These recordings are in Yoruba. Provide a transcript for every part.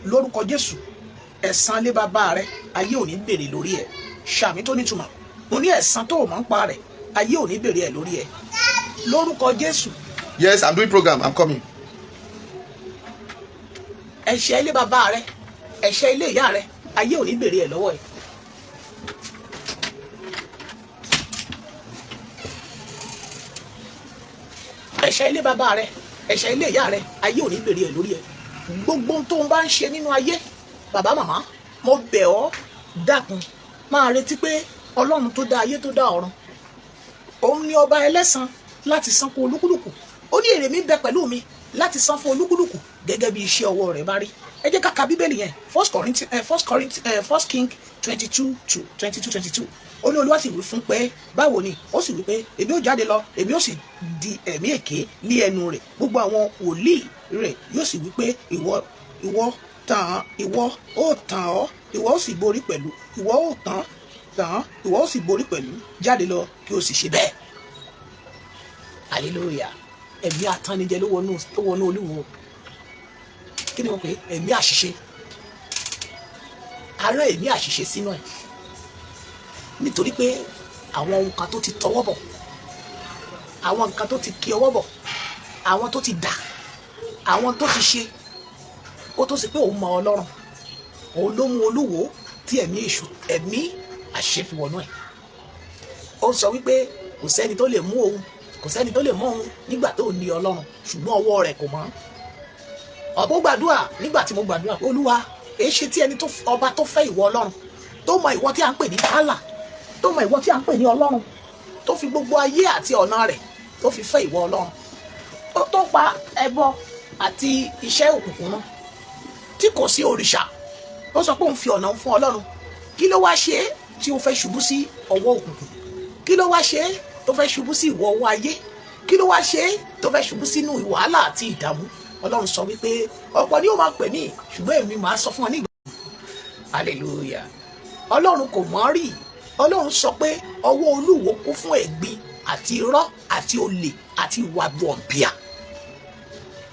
Lórúkọ Jésù, ẹ̀san lé bàbá rẹ, ayé ò ní béèrè lórí ẹ̀. Ṣàmì tó nítumọ̀. Mo ní ẹ̀san tó o mọ̀ ń pa rẹ̀, ayé ò ní béèrè ẹ̀ lórí ẹ̀. Lórúkọ Jésù. Yes, I'm doing program. I'm coming. Ẹ̀ṣẹ̀ ilé bàbá rẹ, ẹ̀ṣẹ̀ ilé ìyá rẹ, ayé ò ní béèrè ẹ̀ lọ́wọ́ ẹ̀. Ẹ̀ṣẹ̀ ilé bàbá rẹ, ẹ̀ṣẹ̀ ilé ìyá rẹ, ayé ò ní béèrè ẹ̀ lórí ẹ̀. Gbogbo ohun tó ń bá ń ṣe nínú ayé, bàbá, màmá, mo bẹ̀ ọ́, dákun, máa retí pé Ọlọ́run tó dá ayé, tó dá ọ̀run, òun ni ọba ẹlẹ́san láti san fún olúkúlùkù. Ó ní èrè mi ń bẹ pẹ̀lú mi láti san fún olúkúlùkù gẹ́gẹ́ bí iṣẹ́ ọwọ́ rẹ̀ bá rí. Ẹ jẹ́ ká ka Bíbélì yẹn. First Corinthians, First Corinthians, First King 22 to 22 22. Ó ní Olúwa sì wí fún pé, báwo ni? Ó sì wí pé, èmi ó jáde lọ, èmi ó sì di ẹ̀mí èké ní ẹnu rẹ̀, gbogbo àwọn wòlíì rẹ̀ yóò sì wí pé ìwọ tàn, ìwọ ó tàn ọ́, ìwọ ó sì borí pẹ̀lú, ìwọ ó tàn tàn, ìwọ ó sì borí pẹ̀lú. Jáde lọ kí o sì ṣe bẹ́ẹ̀. Hallelujah. Ẹ̀mí atannijẹ ló wọnú Olúwo. Kí ni wọ́n pè é? Ẹ̀mí àṣìṣe ará, ẹ̀mí àṣìṣe sínú ẹ̀, nítorí pé àwọn ohun kan tó ti tọwọ́ bọ̀, àwọn nǹkan tó ti kí ọwọ́ bọ̀, àwọn tó ti dà, àwọn tó ti ṣe kó tó sì pé òun mọ Ọlọ́run, òun ló mú Olúwo tí ẹ̀mí èṣù, ẹ̀mí àṣìṣe fi wọnú ẹ̀. Ó sọ wípé kò sẹ́ni tó lè mú òun, kò sẹ́ni tó lè mú òun nígbà tó ní Ọlọ́run, ṣùgbọ́n ọwọ́ rẹ̀ kò mọ́. Ọ̀pọ̀ gbàdúrà nígbà tí mo gbàdúrà pé, Olúwa, èé ṣe tí ẹni tó ọba tó fẹ́ ìwọ Ọlọ́run, tó mọ ìwọ tí a ń pè ní Allah, tó mọ ìwọ tí a ń pè ní Ọlọ́run, tó fi gbogbo ayé àti ọ̀nà rẹ̀ tó fi fẹ́ ìwọ Ọlọ́run, tó pa ẹbọ àti iṣẹ́ òkùnkùn náà, tí kò sí òrìṣà, ó sọ pé òun fi ọ̀nà fún Ọlọ́run, kí ló wá ṣe é tí ó fẹ́ ṣubú sí ọwọ́ òkùnkùn? Kí ló wá ṣe é tó fẹ́ ṣubú sí ìwọ ọwọ́ ayé? Kí ló wá ṣe é tó fẹ́ ṣubú sínú wàhálà àti ìdààmú? Ọlọ́run sọ wípé ọ̀pọ̀ ni ó máa pè mí, ṣùgbọ́n èmi máa sọ fún ọ ní ìgbà. Hallelujah. Ọlọ́run kò mọ̀ rí. Ọlọ́run sọ pé ọwọ́ Olúwo kún fún ẹ̀gbin àti irọ́ àti olè àti ìwà wọ̀nbíà.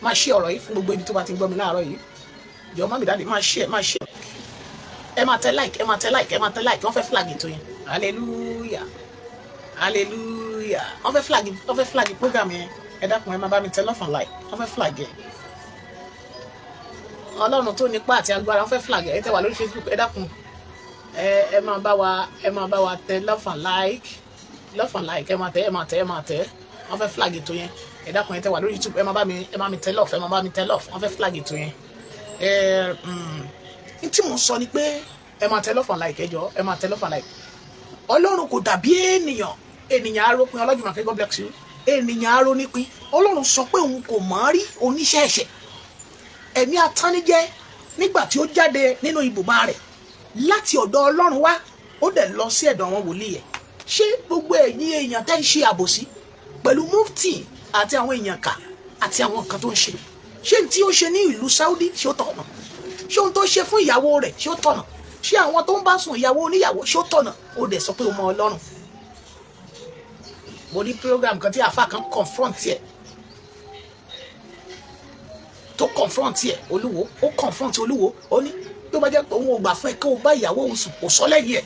Máa ṣe ọ̀rọ̀ yìí fún gbogbo ibi tó bá ti ń gbọ́ mi láàárọ̀ yìí. Jọ, mummy, daddy, máa ṣe, máa ṣe. Ẹ máa tẹ like, ẹ máa tẹ like, ẹ máa tẹ like. Wọ́n fẹ́ flag ètò yẹn. Hallelujah, hallelujah. Wọ́n fẹ́ flag, wọ́n fẹ́ flag program yẹn. Ẹ dákun, ẹ máa bá mi tẹ love and like. Wọ́n fẹ́ flag ẹ. Ọlọ́run tó nípa àti agbára, wọ́n fẹ́ flag ẹ. Ẹ tẹ wà lórí Facebook, ẹ dákun, ẹ máa bá wa, ẹ máa bá wa tẹ love and like, love and like. Ẹ máa tẹ, ẹ máa tẹ, ẹ máa tẹ. Wọ́n fẹ́ flag ètò yẹn. Ẹ dákun, ẹ tẹ wà lórí YouTube, ẹ máa bá mi, ẹ máa mi tẹ love, ẹ máa bá mi tẹ love. Wọ́n fẹ́ flag ètò yẹn. Ẹ n tí mò ń sọ ni pé ẹ máa tẹ love and like. Ẹ jọ, ẹ máa tẹ love and like. Ọlọ́run kò dàbí ènìyàn. Ènìyàn arópin. Ọlọ́jùmọ̀kẹ́, God bless you. Ènìyàn arónípin. Ọlọ́run sọ pé òun kò mọ̀ rí oníṣẹ́ ẹ̀ṣẹ̀, ẹ̀mí atánijẹ́. Nígbà tí ó jáde nínú ibùba rẹ̀ láti ọ̀dọ̀ Ọlọ́run wá, ó dẹ̀ lọ sí ẹ̀dọ̀ àwọn wòlíì ẹ̀. Ṣé gbogbo ẹ̀yin èèyàn tẹ́ ń ṣe àbòsí pẹ̀lú mufti àti àwọn èèyàn kà àti àwọn nǹkan tó ń ṣe, ṣé tí ó ṣe ní ìlú Saudi, ṣé ó tọ̀nà? Ṣé ohun tó ṣe fún ìyàwó rẹ̀, ṣé ó tọ̀nà? Ṣé àwọn tó ń bá sùn, ìyàwó oníyàwó, ṣé ó tọ̀nà? Ó dẹ̀ sọ pé ó mọ Ọlọ́run. Mo ní program kan tí àáfà kan confront ẹ̀, tó confront ẹ̀, Olúwo. Ó confront Olúwo, ó ní tó bá jẹ́ pé òun ò gbà fún ẹ kó o bá ìyàwó òun sùn, kò sọ lẹ́yìn ẹ̀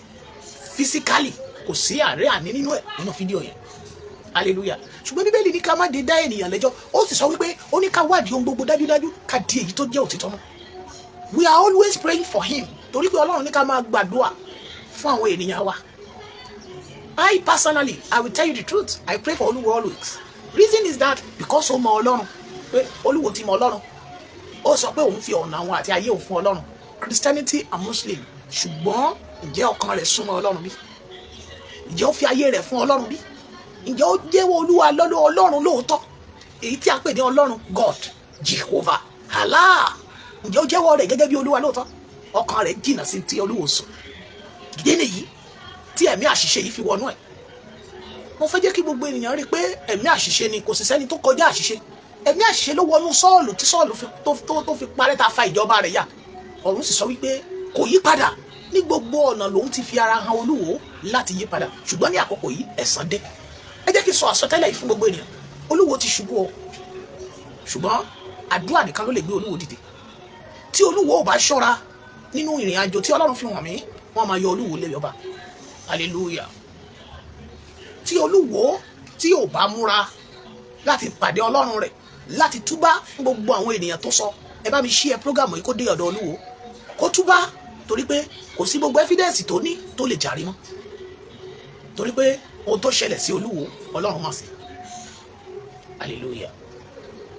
physically, kò sí àárẹ̀ àní nínú ẹ̀ nínú fídíò yẹn. Hallelujah. Ṣùgbọ́n Bíbélì ní ká má dé dá ènìyàn lẹ́jọ́. Ó sì sọ wípé ó ní ká wádìí ohun gbogbo dájúdájú, ká di èyí tó jẹ́ òtítọ́ mọ́. We are always praying for him, torí pé Ọlọ́run ní ká máa gbàdúrà fún àwọn ènìyàn wa. I personally, I will tell you the truth, I pray for Olúwo always. Reason is that because ó mọ Ọlọ́run, pé Olúwo ti mọ Ọlọ́run. Ó sọ pé òun fi ọ̀nà àwọn àti ayé òun fún Ọlọ́run, Christianity and Muslim. Ṣùgbọ́n ǹjẹ́ ọkàn rẹ̀ súnmọ́ Ọlọ́run bí? Ǹjẹ́ ó fi ayé rẹ̀ fún Ọlọ́run bí? Ǹjẹ́ ó jẹ́wọ́ Olúwa lọ́lọ́ Ọlọ́run lóòótọ́, èyí tí a pè ní Ọlọ́run, God, Jehovah, Allah? Ǹjẹ́ ó jẹ́wọ́ rẹ̀ gẹ́gẹ́ bí Olúwa lóòótọ́? Ọkàn rẹ̀ jìnnà sí ti Olúwo sùn. Ìdí nìyí tí ẹ̀mí àṣìṣe yìí fi wọnú ẹ̀. Mo fẹ́ jẹ́ kí gbogbo ènìyàn rí i pé ẹ̀mí àṣìṣe ni, kò sì sẹ́ni tó kọjá àṣìṣe. Ẹ̀mí àṣìṣe ló wọnú Sọ́ọ̀lù tí Sọ́ọ̀lù tó fi parẹ́, tá a fa ìjọba rẹ̀ yà. Ọ̀run sì sọ wípé kò yí padà. Ní gbogbo ọ̀nà lòun ti fi ara hàn Olúwo láti yí padà, ṣùgbọ́n ní àkókò yìí, ẹ̀san dé. Ẹ jẹ́ kí n sọ àsọtẹ́lẹ̀ yìí fún gbogbo ènìyàn. Olúwo ti ṣubú o, ṣùgbọ́n àdúrà nìkan ló lè gbé Olúwo dìde. Tí Olúwo ò bá ṣọ́ra nínú ìrìn àjò tí Ọlọ́run fi hàn mí, wọ́n máa yọ Olúwo lé ọba. Hallelujah. Tí Olúwo tí ò bá múra láti pàdé Ọlọ́run rẹ̀, láti túbá fún gbogbo àwọn ènìyàn tó sọ, ẹ bá mi share program yìí kó dé ọ̀dọ̀ Olúwo, kó túbá, torí pé kò sí gbogbo evidence tó ní tó lè jàre mọ́, torí pé ohun tó ṣẹlẹ̀ sí Olúwo, Ọlọ́run mọ̀ sí. Hallelujah.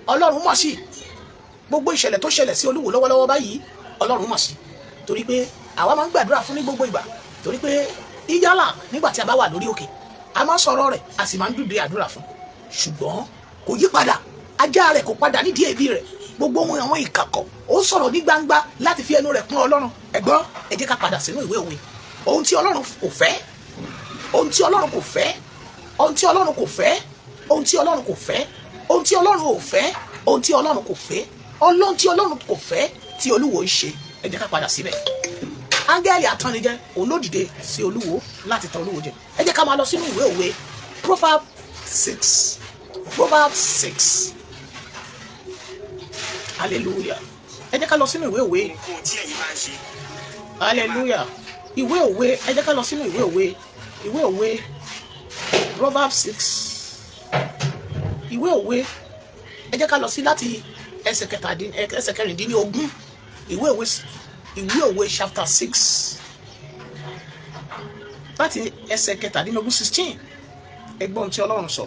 Ọlọ́run mọ̀ sí gbogbo ìṣẹ̀lẹ̀ tó ṣẹlẹ̀ sí Olúwo lọ́wọ́lọ́wọ́ báyìí. Ọlọ́run mọ̀ sí, torí pé àwa máa ń gbàdúrà fún ní gbogbo ìgbà, torí pé ìyálà nígbà tí a bá wà lórí òkè, a máa ń sọ̀rọ̀ rẹ̀, a sì máa ń dúdú àdúrà fún, ṣùgbọ́n kò yí padà. Ajá rẹ̀ kò padà nídìí èébì rẹ̀. Gbogbo ohun àwọn ìkàkọ̀, ó sọ̀rọ̀ ní gbangba láti fi ẹnu rẹ̀ pọ́n Ọlọ́run. Ẹ̀gbọ́n, ẹ jẹ́ ká padà sínú ìwé òwe. Ohun tí Ọlọ́run kò fẹ́, ohun tí Ọlọ́run kò fẹ́, ohun tí Ọlọ́run kò fẹ́, ohun tí Ọlọ́run kò fẹ́, ohun tí Ọlọ́run ò fẹ́, ohun tí Ọlọ́run kò fẹ́, Ọlọ́run tí Ọlọ́run kò fẹ́ tí Olúwo ń ṣe, ẹ jẹ́ ká padà síbẹ̀. Áńgẹ́lì atannijẹ òun ló dìde sí Olúwo láti tan Olúwo jẹ. Ẹ jẹ́ ká máa lọ sínú ìwé òwe, Proverb 6, Proverb 6. Hallelujah. Ẹ jẹ́ ká lọ sínú ìwé òwe. Ohunkóhun tí ẹ̀yin bá ń ṣe. Hallelujah. Ìwé òwe, ẹ jẹ́ ká lọ sínú ìwé òwe, ìwé òwe, Proverb 6, ìwé òwe. Ẹ jẹ́ ká lọ sí láti ẹsẹ̀ 16. Ìwé òwe, ìwé òwe chapter 6, láti ẹsẹ̀ 17, 16. Ẹ gbọ́ ohun tí Ọlọ́run sọ.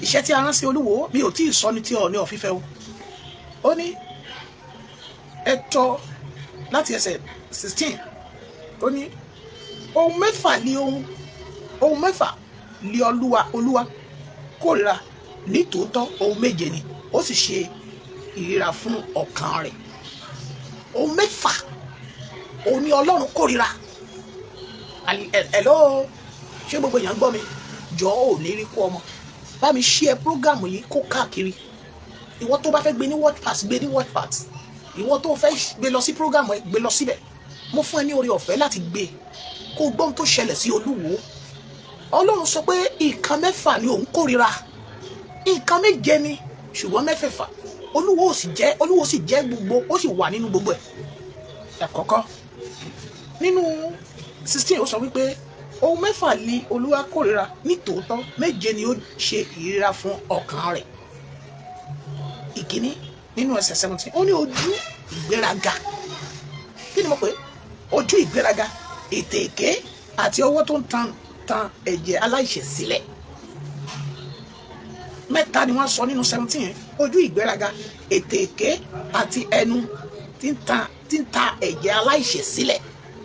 Iṣẹ́ tí a rán sí Olúwo, mi ò tí ì sọ ní tí Ọọ̀ni of Ifẹ̀ o. Ó ní ẹ tọ́ láti ẹsẹ̀ 16. Ó ní ohun mẹ́fà li Olúwa kórìíra, nítòótọ́ ohun méje ni ó sì ṣe ìríra fún ọkàn rẹ̀. Ohun mẹ́fà òun ni Ọlọ́run kórìíra. Hello, ṣé gbogbo èèyàn gbọ́ mi? Jọ, ò ní rí kó ọmọ bá mi share program yìí kó káàkiri. Ìwọ tó bá fẹ́ gbé ní word pass, gbé ní word pass. Ìwọ tó fẹ́ gbé lọ sí program ẹ, gbé lọ síbẹ̀. Mo fún ẹ ní oore ọ̀fẹ́ láti gbé kó gbọ́n tó ṣẹlẹ̀ sí Olúwo. Ọlọ́run sọ pé nǹkan mẹ́fà ni òun kórìíra. Nǹkan méje ni, ṣùgbọ́n mẹ́fẹ̀ẹ̀fà Olúwo ò sì jẹ́, Olúwo sì jẹ́ gbogbo, ó sì wà nínú gbogbo ẹ̀. Àkọ́kọ́ nínú 16, ó sọ wípé ohun mẹ́fà ni Olúwa kórìíra, nítòótọ́ méje ni ó ṣe ìríra fún ọkàn rẹ̀. Ìkíní nínú ẹsẹ̀ 17, ó ní ojú ìgbéraga. Kí ni mo pè é? Ojú ìgbéraga, ètè èké àti ọwọ́ tó ń tan ẹ̀jẹ̀ aláìṣẹ̀ sílẹ̀. Mẹ́ta ni wọ́n sọ nínú 17 yẹn: ojú ìgbéraga, ètè èké àti ẹnu tí ń ta ẹ̀jẹ̀ aláìṣẹ̀ sílẹ̀.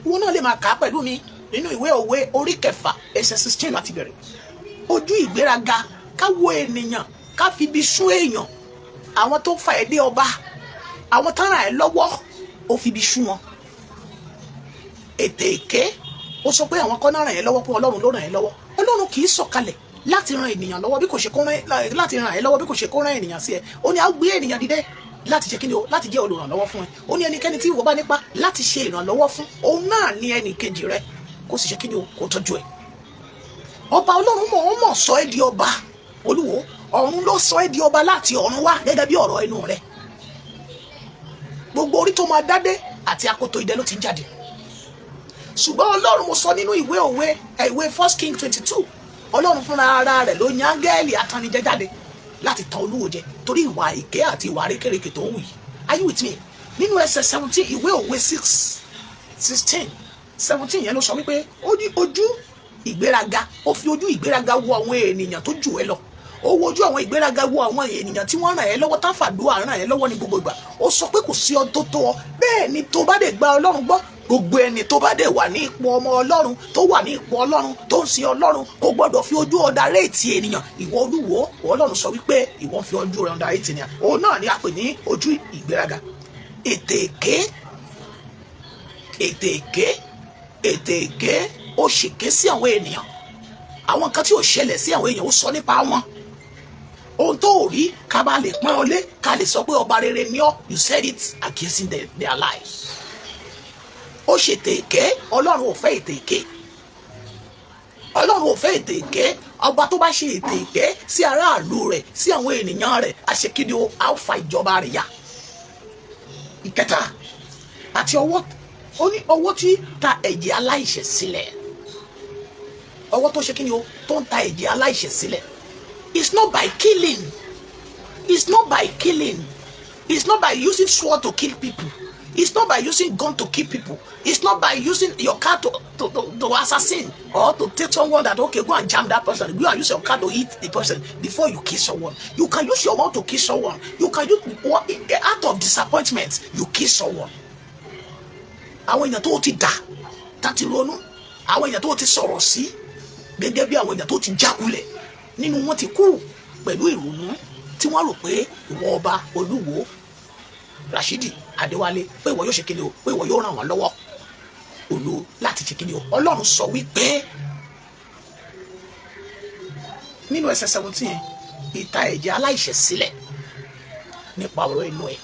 Wọn náà lè máa kà á pẹ̀lú mi nínú ìwé òwe orí 6, ẹsẹ̀ 16 láti bẹ̀rẹ̀. Ojú ìgbéraga, ká wo ènìyàn, ká fi ibi sún èèyàn. Àwọn tó fà ẹ́ dé ọba, àwọn tán ràn ẹ́ lọ́wọ́, ó fi ibi sún wọn. Ètè èké, ó sọ pé àwọn kan náà ràn ẹ́ lọ́wọ́, pé Ọlọ́run ló ràn ẹ́ lọ́wọ́. Ọlọ́run kì í sọ̀kalẹ̀ láti ran ènìyàn lọ́wọ́ bí kò ṣe kó rán, láti ràn ẹ́ lọ́wọ́ bí kò ṣe kó rán ènìyàn sí ẹ. Ó ní á gbé ènìyàn dìde láti ṣe kíni o? Láti jẹ́ olùrànlọ́wọ́ fún ẹ. Ó ní ẹnikẹ́ni tí ìwọ bá nípa láti ṣe ìrànlọ́wọ́ fún, òun náà ní ẹnì kejì rẹ, kó sì ṣe kíni o? Kó tọ́jú ẹ. Ọba Ọlọ́run mọ̀ ọ́n mọ̀ sọ ẹ́ di ọba. Olúwo, ọ̀run ló sọ ẹ́ di ọba láti ọ̀run wá, gẹ́gẹ́ bí ọ̀rọ̀ ẹnu rẹ. Gbogbo orí tó máa dádé àti akoto idẹ ló ti ń jáde. Ṣùgbọ́n Ọlọ́run, mo sọ nínú ìwé òwe ẹ̀, ìwé First King 22, Ọlọ́run fúnra ara rẹ̀ ló yan áńgẹ́lì atannijẹ jáde láti tan Olúwo jẹ, torí ìwà èké àti ìwà rékèrèkè tó ń wù yìí. Are you with me? Nínú ẹsẹ̀ 17, ìwé òwe 6, 16, 17 yẹn ló sọ wípé ó ní ojú ìgbéraga. Ó fi ojú ìgbéraga wo àwọn ènìyàn tó jù ẹ́ lọ. Ó wo ojú àwọn ìgbéraga wo àwọn ènìyàn tí wọ́n ràn ẹ́ lọ́wọ́, tán fàdúrà ràn ẹ́ lọ́wọ́ ní gbogbo ìgbà. Ó sọ pé kò sí ọ tó tó ọ. Bẹ́ẹ̀ ni, tó bá dẹ̀ gba Ọlọ́run gbọ́, gbogbo ẹni tó bá dẹ̀ wà ní ipò ọmọ Ọlọ́run, tó wà ní ipò Ọlọ́run, tó ń sin Ọlọ́run, kò gbọ́dọ̀ fi ojú underrate ènìyàn. Ìwọ Olúwo, Ọlọ́run sọ wípé ìwọ ń fi ojú rẹ̀ underrate ènìyàn. Òun náà ni a pè ní ojú ìgbéraga, ètè èké, ètè èké, ètè èké. Ó ṣèké sí àwọn ènìyàn. Àwọn nǹkan tí ò ṣẹlẹ̀ sí àwọn èèyàn, ó sọ nípa wọn. Ohun tó ò rí, ká bá lè pọ́n ọ lé, ká lè sọ pé ọba rere ni ọ́, you said it against their lives. Ó ṣètè èké. Ọlọ́run ò fẹ́ ètè èké. Ọlọ́run ò fẹ́ ètè èké. Ọba tó bá ṣe ètè èké sí aráàlú rẹ̀, sí àwọn ènìyàn rẹ̀, àṣekíni o? Á fa ìjọba rẹ̀ ya. Ìkẹta, àti ọwọ́, ó ní ọwọ́ tí ta ẹ̀jẹ̀ aláìṣẹ̀ sílẹ̀. Ọwọ́ tó ṣe kí ni o? Tó ń ta ẹ̀jẹ̀ aláìṣẹ̀ sílẹ̀. It's not by killing, it's not by killing, it's not by using sword to kill people, it's not by using gun to kill people, it's not by using your car to assassin or to take someone that, okay, go and jam that person, go and use your car to hit the person before you kill someone. You can use your mouth to kill someone. You can use out of disappointment, you kill someone. Àwọn èèyàn tó ti dà tá ti ronú, àwọn èèyàn tó ti sọ̀rọ̀ sí gẹ́gẹ́ bí àwọn èèyàn tó ti jákulẹ̀ nínú wọn ti kú pẹ̀lú ìrònú tí wọ́n rò pé ìwọ ọba Olúwo Rashidi Adéwálé, pé ìwọ yóò ṣe kíni o, pé ìwọ yóò ràn wọ́n lọ́wọ́ olú láti ṣe kíni o. Ọlọ́run sọ wípé nínú ẹsẹ̀ 17, ìta ẹ̀jẹ̀ aláìṣẹ̀ sílẹ̀ nípa ọ̀rọ̀ ẹnu ẹ̀,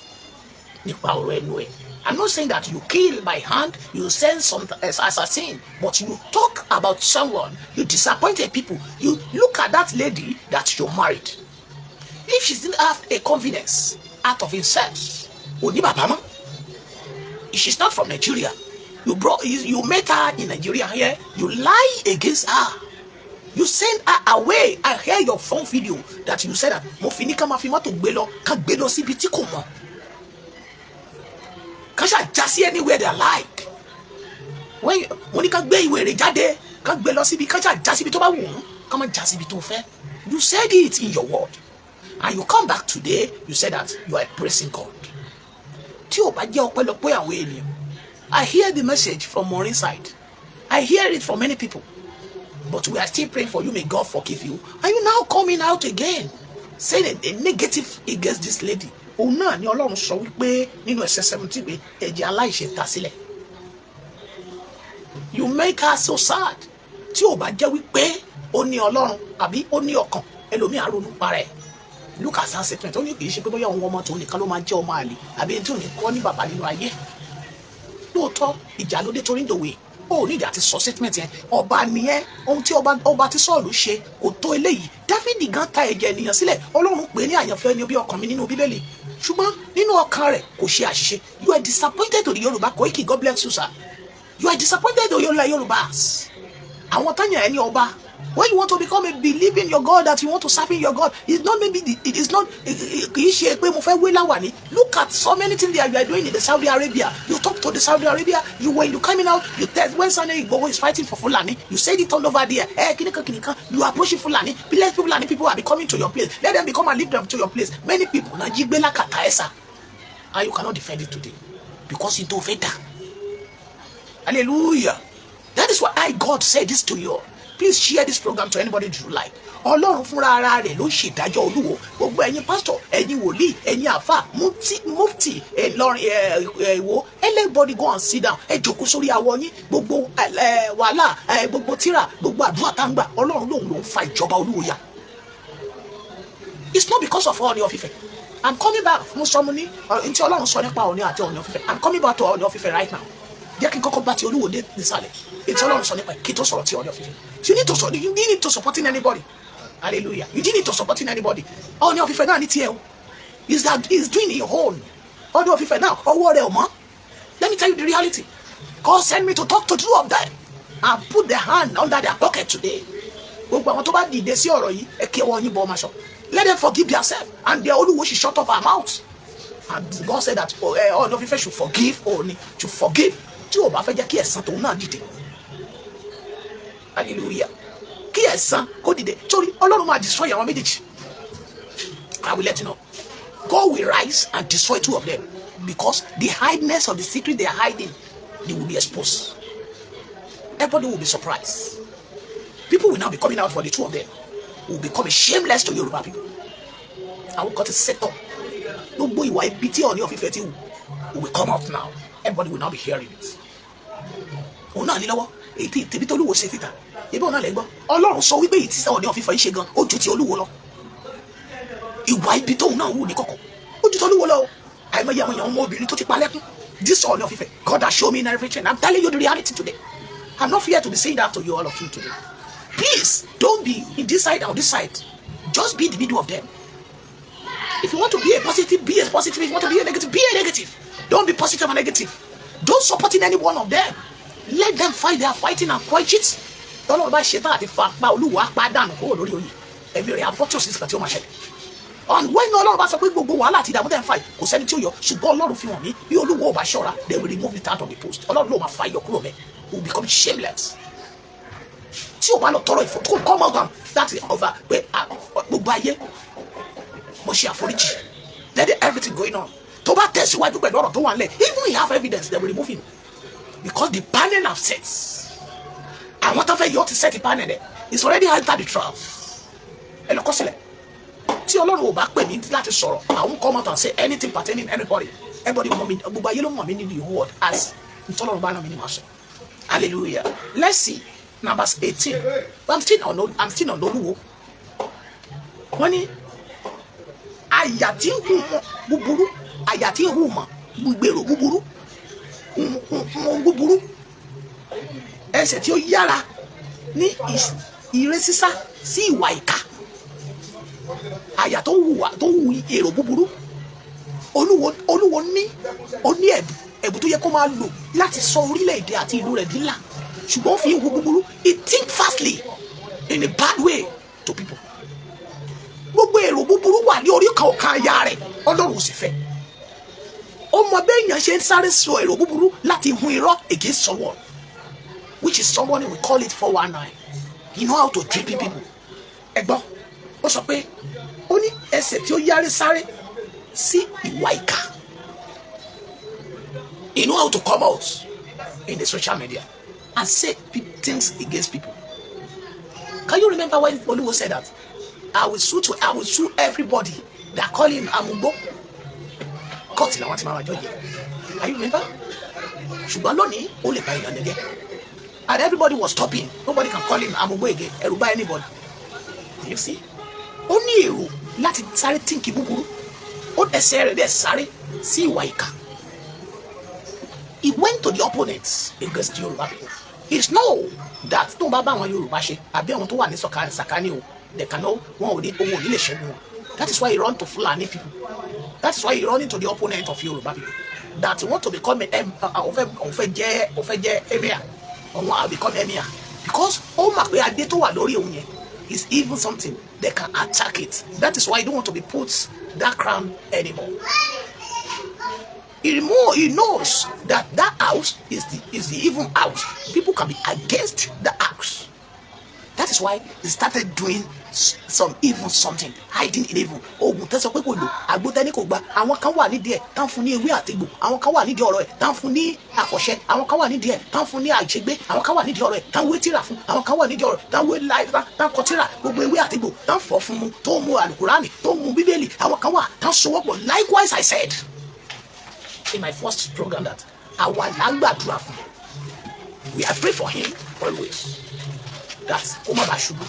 nípa ọ̀rọ̀ ẹnu ẹ̀. I'm not saying that you kill by hand, you send some assassin, but you talk about someone, you disappointed people. You look at that lady that you married. If she didn't have a confidence out of himself, òní bàbá mọ́. If she's not from Nigeria, you met her in Nigeria here, you lie against her. You send her away. I hear your phone video that you said that mo fi ní ká máa fi mọ́tò gbé lọ, ká gbé lọ síbi tí kò mọ̀, ká ṣáà já sí anywhere they like. When mo ní ká gbé ìwé rẹ̀ jáde, ká gbé lọ síbi, ká ṣáà já síbi tó bá wù wọ́n, ká má já síbi tó fẹ́. You said it in your word and you come back today, you said that you are praising God. Tí ò bá jẹ́ ọpẹ́lọpẹ́ àwọn ènìyàn. I hear the message from Maureen side, I hear it from many people, but we are still praying for you. May God forgive you. And you now coming out again saying a negative against this lady. Òun náà ni Ọlọ́run sọ wípé nínú ẹsẹ̀ 17 pé ẹ̀jẹ̀ aláìṣẹ̀ ta sílẹ̀. You make her so sad. Tí ò bá jẹ́ wípé ó ní Ọlọ́run àbí ó ní ọkàn, ẹlòmíì á ronú para ẹ̀. Look at that statement. Ó ní kì í ṣe pé bóyá òun ọmọ tòun nìkan ló máa jẹ́ ọmọ àlè àbí ẹni tí ò ní kọ́ ní bàbá nínú ayé. Lóòótọ́, ìjà ló dé torí ìdòwe ó ní ìdí àti sọ statement yẹn. Ọba nìyẹn. Ohun tí ọba tí Sọ́ọ̀lù ṣe kò tó eléyìí. Dáfídì gan ta ẹ̀jẹ̀ ènìyàn sílẹ̀. Ọlọ́run pè é ní àyànfẹ́ ẹni bí ọkàn mi nínú Bíbélì, ṣùgbọ́n nínú ọkàn rẹ̀ kò ṣe àṣìṣe. You are disappointed to the Yorùbá. Koiki, God bless you, sir. You are disappointed to Yorùbá, Yorùbás, àwọn tányàn ẹni ọba. When you want to become a believe in your God, that you want to serve in your God, it's not maybe the, it is not, kì í ṣe pé mo fẹ́ wé láwàní. Look at so many things that you are doing in the Saudi Arabia. You talk to the Saudi Arabia. You, when you coming out, you tell, when Sunday Igboho is fighting for Fulani, you said it all over there. Eh, kìnìkan kìnìkan, you approaching Fulani. Let Fulani people are be coming to your place. Let them become and leave them to your place. Many people na jí gbé lákàtà ẹ̀sà, and you cannot defend it today because you don't fẹ́ dà. Hallelujah. That is why I, God, say this to you. Please share this program to anybody you like. Ọlọ́run fúnra ara rẹ̀ ló ń ṣèdájọ́ Olúwo. Gbogbo ẹ̀yin pásítọ̀, ẹ̀yin wòlíì, ẹ̀yin àfà, mufti Ìlọrin, ẹ̀ ìwò, everybody go and sit down. Ẹ jókòó sórí awọ yín. Gbogbo wàhálà, gbogbo tíra, gbogbo àdúrà tá ń gbà, Ọlọ́run lòun ló ń fa ìjọba Olúwo ya. It's not because of Ọọ̀ni of Ifẹ̀. I'm coming back. Mo sọ, mo ní ntí Ọlọ́run sọ nípa Ọọ̀ni àti Ọọ̀ni of Ifẹ̀. I'm coming back to Ọọ̀ni of Ifẹ̀ right now. Jẹ́ kí n kọ́kọ́ bá ti Olúwo dé nísàlẹ̀, ètò Ọlọ́run sọ nípa ẹ̀, kí n tó sọ̀rọ̀ ti Ọọ̀ni of Ifẹ̀. You need to supporting anybody. Hallelujah. You didn't need to supporting anybody. Ọọ̀ni of Ifẹ̀ náà ní tiẹ̀ o. Is that he is doing his own. Ọọ̀ni of Ifẹ̀ náà, ọwọ́ rẹ̀ ò mọ́. Let me tell you the reality. God sent me to talk to two of them and put their hand under their pocket today. Gbogbo àwọn tó bá dìde sí ọ̀rọ̀ yìí, ẹ kí ọwọ́ yín bọ́ ọmọ aṣọ. Let them forgive themselves and their Olúwo should shut up our mouths. And God said that Ọọ̀ni of Ifẹ̀ should forgive Ọọ̀ni, should forgive, tí o bá fẹ́ jẹ́ kí ẹ̀san tòun náà dìde. Hallelujah. Kí ẹ̀san kó dìde torí Ọlọ́run máa destroy àwọn méjèèjì. I will let you know. God will rise and destroy two of them because the hideness of the secret they are hiding, they will be exposed. Everybody will be surprised. People will now be coming out for the two of them, will become shameless to Yoruba people. Àwọn kan ti set up gbogbo ìwà ibi tí Ọọ̀ni of Ifẹ̀ ti wù will come out now. Everybody will now be hearing it. Òun náà ní lọ́wọ́ èyí tí tèmi tó Olúwo ṣe síta ibi, òun náà lè gbọ́. Ọlọ́run sọ wípé èyí tí Ọọ̀ni of Ifẹ̀ yìí ṣe gan, ó ju ti Olúwo lọ. Ìwà ibi tóun náà wù ní kọ̀kọ̀, ó ju ti Olúwo lọ. Àìmọye àwọn èèyàn, ọmọ obìnrin tó ti pa lẹ́kún. This Ọọ̀ni of Ifẹ̀, God has shown me in everything. I'm telling you the reality today. I'm not here to be saying that to you, all of you today. Please don't be in this side or this side. Just be in the middle of them. If you want to be a positive, be a positive. If you want to be a negative, be a negative. Don't be positive and negative. Don't supporting any one of them. Let them fight their fighting and quench it. Tọ́lọ́run bá ṣetán àti fa apá Olúwa apá dànù kúrò lórí oyè, ẹ̀mí rẹ̀ abọ́ tí ò sí ìsìnkà tí ó máa ṣẹlẹ̀. And when Ọlọ́run bá sọ pé gbogbo wàhálà àti ìdààmú tẹ̀ ń fà yìí, kò sẹ́ni tí ó yọ, ṣùgbọ́n Ọlọ́run fi hàn mí, bí Olúwo ò bá ṣọ́ra, they will remove it out of the post. Ọlọ́run ló máa fa iyọ̀ kúrò mẹ́, will become shameless tí o bá lọ tọrọ ìfọ kó come out and that is over pé, ah, gbogbo ayé, mo ṣe àforíjì. Let everything going on. Tó bá tẹ̀síwájú pẹ̀lú ọ̀rọ̀ tó wà nílẹ̀, even he have evidence, they will remove him because the panel have set. Àwọn tó fẹ́ yọ ti set the panel ẹ̀. It's already entered the trap. Ẹ lọ kọ sílẹ̀, tí Ọlọ́run ò bá pè mí láti sọ̀rọ̀, I won't come out and say anything pertaining anybody. Everybody mọ̀ mí, gbogbo ayé ló mọ̀ mí ní the whole world as ntọ́lọ́run bá náà mi ní màá sọ. Hallelujah. Let's see Numbers 18. I'm still on Olúwo. Wọ́n ní àyà tí ń hùn mọ́ búburú, àyà tí ń hùn mọ́ gbèrò búburú, hùn búburú, ẹsẹ̀ tí ó yára ní ìré sísá sí ìwà ìkà, àyà tó ń hùwà, tó ń hu èrò búburú. Olúwo ní, ó ní ẹ̀bùn tó yẹ kó máa lò láti sọ orílẹ̀-èdè àti ìlú rẹ̀ di ńlá, ṣùgbọ́n ó fi ń hu búburú. He think fastly in a bad way to people. Gbogbo èrò búburú wà ní orí kan ọ̀kan aya rẹ̀. Ọlọ́run ò sì fẹ́. Ó mọ béèyàn ṣe ń sáré sọ èrò búburú láti hun irọ́ against someone, which is someone we call it 419. He know how to trick people. Ẹ gbọ́, ó sọ pé ó ní ẹsẹ̀ tí ó yára sáré sí ìwà ìkà. He know how to come out in the social media and say things against people. Can you remember when Oluwo said that I will sue everybody that call him amugbo? Court làwọn ti máa wá judge. Can you remember? Ṣùgbọ́n lónìí, ó lè bá ìlànà jẹ́ and everybody was stopping. Nobody can call him amugbo again. Ẹ̀rù bá anybody. You see, ó ní èrò láti sáré think búburú, ó ẹsẹ̀ rẹ̀ dẹ̀ sáré sí ìwà ìkà. He went to the opponents against the Yorùbá people. He know that tó ń bá bá àwọn Yorùbá ṣe àbí àwọn tó wà ní sàkání o, they cannot, wọn ò ní, òun ò ní lè ṣẹ́gun wọn. That is why he run to Fulani people. That is why he run into the opponent of Yorùbá people that want to become a òun fẹ́ jẹ́ emir, òun á become emir, because ó mọ̀ pé adé tó wà lórí òun yẹn is even something they can attack it. That is why he don't want to be put that crown anymore. He knows that that house is the evil house. People can be against the house. That is why he started doing some evil something, hiding in evil. Oògùn tẹ́ sọ pé kò lò, àgbo tẹ́ ní kò gba, àwọn kan wà nídìí ẹ̀ tán fún ní ewé àtegbò, àwọn kan wà nídìí ọ̀rọ̀ ẹ̀ tán fún ní àfọ̀ṣẹ, àwọn kan wà nídìí ẹ̀ tán fún ní àṣegbé, àwọn kan wà nídìí ọ̀rọ̀ ẹ̀ tán wé tírà fún, àwọn kan wà nídìí ọ̀rọ̀ tán wé láì tán kọ tírà, gbogbo ewé àtegbò tán fọ̀ fún mu, tó mu àlùkùránì, tó mu Bíbélì, àwọn kan wà tán sowọ́pọ̀. Likewise, I said in my first program that àwa là ń gbàdúrà fún. We are pray for him always that kó má bàa ṣubú,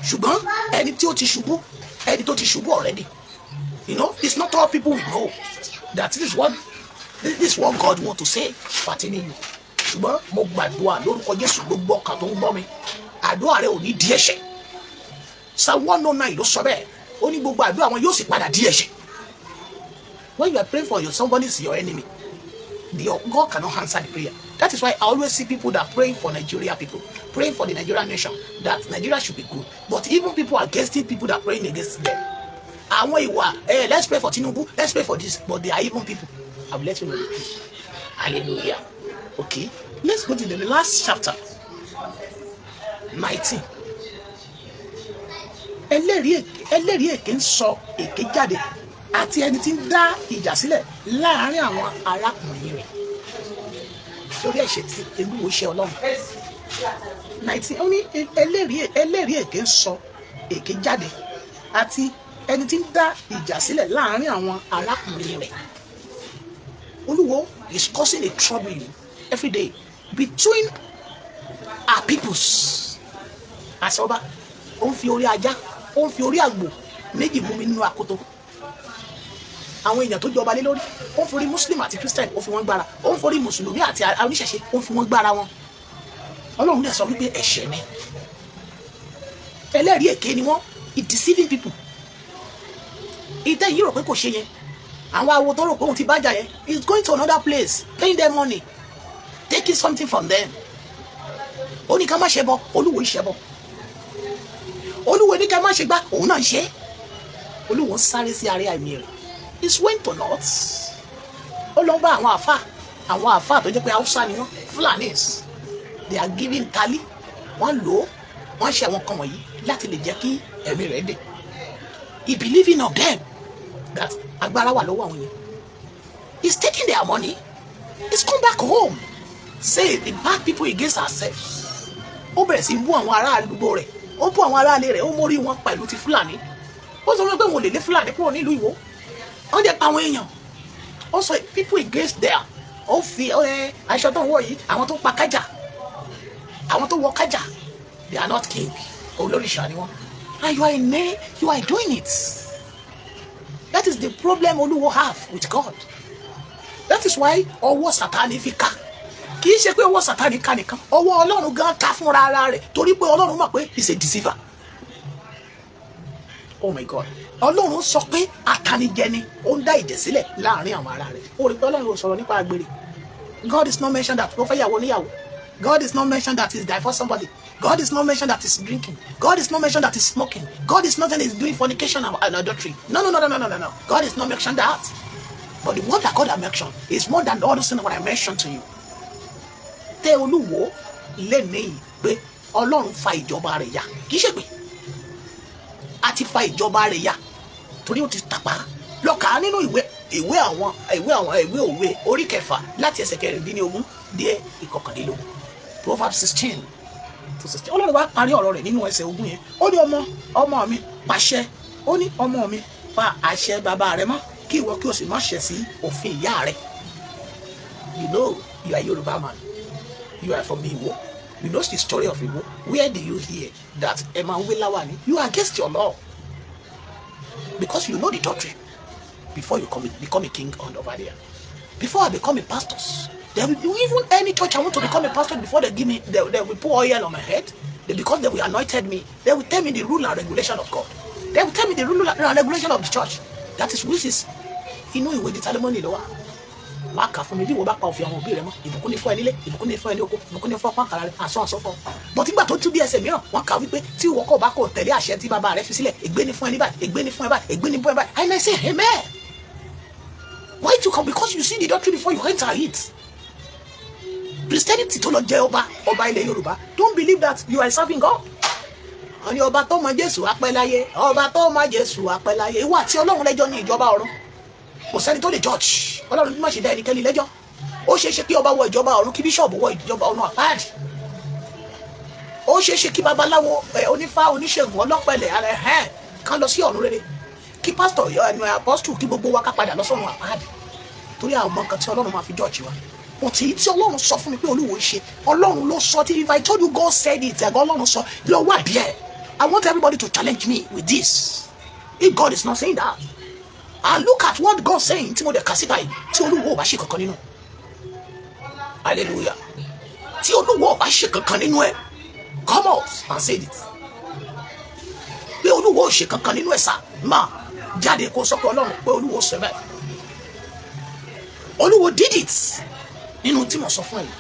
ṣùgbọ́n ẹni tí ó ti ṣubú, ẹni tó ti ṣubú already, it's not all people will know that this is what God want to say pertaining you. Ṣùgbọ́n mo gbàdúrà lórúkọ Jésù, gbogbo ọkàn tó ń gbọ́ mi, àdúrà rẹ ò ní di ẹ̀ṣẹ̀. Psalm 109 ló sọ bẹ́ẹ̀. Ó ní gbogbo àdúrà wọn yóò sì padà di ẹ̀ṣẹ̀. When you are praying for your somebody is your enemy, God cannot answer the prayer. That is why I always see people that praying for Nigeria people, praying for the Nigerian nation, that Nigeria should be good. But even people against it, people that are praying against them. Àwọn ìwà, let's pray for Tinubu, let's pray for this, but they are even people. I will let you know the truth. Hallelujah. Okay, let's go to the last chapter, 19. Ẹlẹ́rìí èké ń sọ èké jáde àti ẹni tí ń dá ìjà sílẹ̀ láàárín àwọn arákùnrin rẹ̀ lórí ẹ̀ṣẹ̀ tí Olúwo ṣe Ọlọ́run. 19, ó ní ẹlẹ́rìí èké ń sọ èké jáde àti ẹni tí ń dá ìjà sílẹ̀ láàárín àwọn arákùnrin rẹ̀. Olúwo is causing a trouble every day between our peoples. Àṣọba ó ń fi orí ajá, ó ń fi orí àgbò méjì mú mi nínú akoto. Àwọn èèyàn tó jọba lé lórí, ó ń forí Muslim àti Christian, ó fi wọ́n gbára, ó ń forí Mùsùlùmí àti oníṣẹ̀ṣe, ó ń fi wọ́n gbára wọn. Ọlọ́run dẹ̀ sọ wípé ẹ̀ṣẹ̀ ni. Ẹlẹ́rìí èké ni wọ́n. It deceiving people. Ìtẹ́ yìí rò pé kò ṣe yẹn. Àwọn awo tó rò pé òun ti bájà yẹn is going to another place, paying them money, taking something from them. Ó ní ká má ṣẹbọ, Olúwo ń ṣẹbọ. Olúwo ní ká má ṣe gbá, òun náà ń ṣe. Olúwo ń sáré sí àárẹ̀ àìmí rẹ̀. He went to north, ó lọ bá àwọn àfà, àwọn àfà tó jẹ́ pé Haúsá ni wọ́n, Fulanis. They are giving tali, wọ́n lò ó, wọ́n ṣe àwọn kan wọ̀nyí láti lè jẹ́ kí ẹ̀mí rẹ̀ dé. He believing of them that agbára wà lọ́wọ́ àwọn yẹn. He's taking their money. He's come back home, say the bad people against ourselves. Ó bẹ̀rẹ̀ sí bú àwọn ará àdúgbò rẹ̀, ó bú àwọn aráalé rẹ̀, ó mórí wọn pẹ̀lú ti Fúlàní. Ó sọ pé wọn ò lè lé Fúlàní kúrò nílùú Ìwó, wọ́n jẹ́ pa àwọn èèyàn. Ó sọ people against there. Ó fi ẹ aṣọ tó ń wọ̀ yìí, àwọn tó pa kájà, àwọn tó wọ kájà, they are not king, olóríṣà ni wọ́n. And you are in a, you are doing it. That is the problem Olúwo have with God. That is why ọwọ́ Sátánì fi ká. Kì í ṣe pé ọwọ́ Sátánì ká nìkan, ọwọ́ Ọlọ́run gan ká fúnra ara rẹ̀, torí pé Ọlọ́run mọ̀ pé he is a deceiver. Oh my God! Ọlọ́run sọ pé atanijẹ ni, ó ń dá ìjẹ sílẹ̀ láàrin àwọn ará rẹ̀. Ó rí pé Ọlọ́run ò sọ̀rọ̀ nípa àgbèrè. God is not mentioned that ó fẹ́ yàwó níyàwó. God is not mentioned that he's divorced somebody. God is not mentioned that he's drinking. God is not mentioned that he's smoking. God is not mentioned he's doing fornication and adultery. No, no, no, no, no, no, no, no. God is not mentioned that. But the word that God has mentioned is more than all those things what I mentioned to you. Tẹ Olúwo lẹ́nìí pé Ọlọ́run fa ìjọba rẹ̀ ya. Kì í ṣe pé a ti fa ìjọba rẹ̀ ya torí ó ti tàpá. Lọ́kà nínú ìwé àwọn ìwé òwe orí 6 láti ẹsẹ̀ 16 dé 21. Proverbs 16 to 16. Ọlọ́run wá parí ọ̀rọ̀ rẹ̀ nínú ẹsẹ̀ 20 yẹn. Ó ní, ọmọ ọmọ mi, pàṣẹ, ó ní, ọmọ mi, pa àṣẹ bàbá rẹ mọ́, kí ìwọ kí o sì má ṣẹ̀ sí òfin ìyá rẹ. You know you are Yoruba man. You are from Iwo. You know the story of Iwo. Where do you hear that ẹ máa ń wé láwàní? You are against your law because you know the doctrine before you become a king on over there. Before I become a pastor, there will be even any church I want to become a pastor, before they give me, they will put oil on my head. Because they will anointed me, they will tell me the rule and regulation of God. They will tell me the rule and regulation of the church. That is which is inú ìwé Deuteronomy ló wà. Wàá kà fún mi bí wọ́n bá pa òfin àwọn òbí rẹ mọ́, ìbùkún ní fún ẹ nílé, ìbùkún ní fún ẹ ní oko, ìbùkún ní fún ọpá àkàrà rẹ, àsọ àsọ fún ọ. But nígbà tó tún bí ẹsẹ̀ mìíràn, wọ́n kà wípé tí ìwọ kò bá kò tẹ̀lé àṣẹ tí bàbá rẹ fi sílẹ̀, ègbé ní fún ẹ ní báyìí, ègbé ní fún ẹ báyìí, ègbé ní fún ẹ báyìí. And I say amen. Why to come? Because you see the doctrine before you enter it. Christianity tó lọ jẹ ọba, ọba ilẹ̀ Yorùbá, don't believe that you are serving God. Wọ́n ní ọba tó mọ Jésù apẹ́ láyé, ọba tó mọ Jésù apẹ́ láyé. Ìwọ àti Ọlọ́run lẹ́jọ́ ní ìjọba ọ̀run. Kò sẹ́ni tó lè judge Ọlọ́run. Má ṣe dá ẹnikẹ́ni lẹ́jọ́. Ó ṣeé ṣe kí ọba wọ ìjọba ọ̀run, kí bíṣọ̀bù wọ ìjọba ọ̀run àpáàdì. Ó ṣeé ṣe kí babaláwo ẹ, onífá, oníṣègùn, ọlọ́pẹ̀lẹ̀ ara ẹ̀ kán lọ sí ọ̀run rere, kí pásítọ̀, ẹnu apọ́stù, kí gbogbo wa ká padà lọ sọ́run àpáàdì, torí àwọn ọmọ kan tí Ọlọ́run máa fi judge wa. But èyí tí Ọlọ́run sọ fún mi pé Olúwo ń ṣe, Ọlọ́run ló sọ. Tí if I told you God said it, ẹ̀gọ́ Ọlọ́run sọ lọ wà díẹ̀. I want everybody to challenge me with this if God is not saying that. And look at what God saying tí mo dẹ̀ kà síta yìí. Tí Olúwo ò bá ṣe kankan nínú, hallelujah, tí Olúwo ò bá ṣe kankan nínú ẹ̀, come out and say it pé Olúwo ò ṣe kankan nínú ẹ̀. Sá máa jáde kó sọ pé Ọlọ́run, pé Olúwo sọ bẹ́ẹ̀, Olúwo did it nínú tí mo sọ fún ẹ yìí.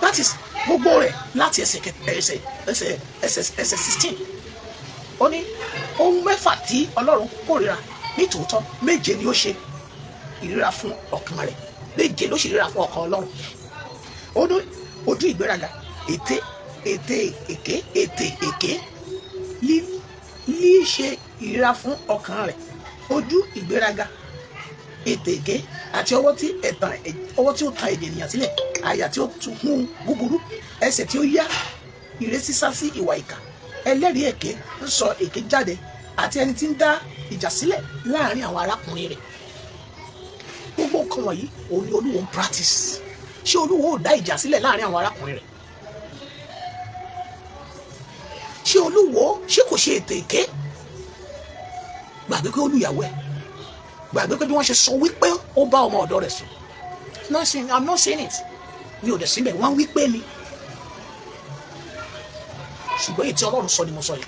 That is gbogbo rẹ̀ láti ẹsẹ̀ 16. Ó ní ohun 6 tí Ọlọ́run kórìíra, nítòótọ́ méje ni ó ṣe ìríra fún ọkàn rẹ̀. Méje ló ṣe ìríra fún ọkàn Ọlọ́run. Ó ní ojú ìgbéraga, ète èké, ète èké lí ṣe ìríra fún ọkàn rẹ̀, ojú ìgbéraga, ètè èké, àti ọwọ́ tí ẹ̀tàn, ọwọ́ tí ó ta èdè ènìyàn sílẹ̀, àyà tí ó tún hún búburú, ẹsẹ̀ tí ó yá ìré sísá sí ìwà ìkà, ẹlẹ́rìí èké ń sọ èké jáde, àti ẹni tí ń dá ìjà sílẹ̀ láàrin àwọn arákùnrin rẹ̀. Gbogbo nǹkan wọ̀nyí òun ni Olúwo ń practice. Ṣé Olúwo ò dá ìjà sílẹ̀ láàrin àwọn arákùnrin rẹ̀? Ṣé Olúwo, ṣé kò ṣe ètò èké? Gbàgbé pé olùyàwó ẹ̀, gbàgbé pé bí wọ́n ṣe sọ wípé ó bá ọmọ ọ̀dọ́ rẹ̀ sùn. Not saying, I'm not saying it, mi ò dẹ̀ síbẹ̀. Wọ́n wípé ni, ṣùgbọ́n èyí tí Ọlọ́run sọ ni mo sọ yìí.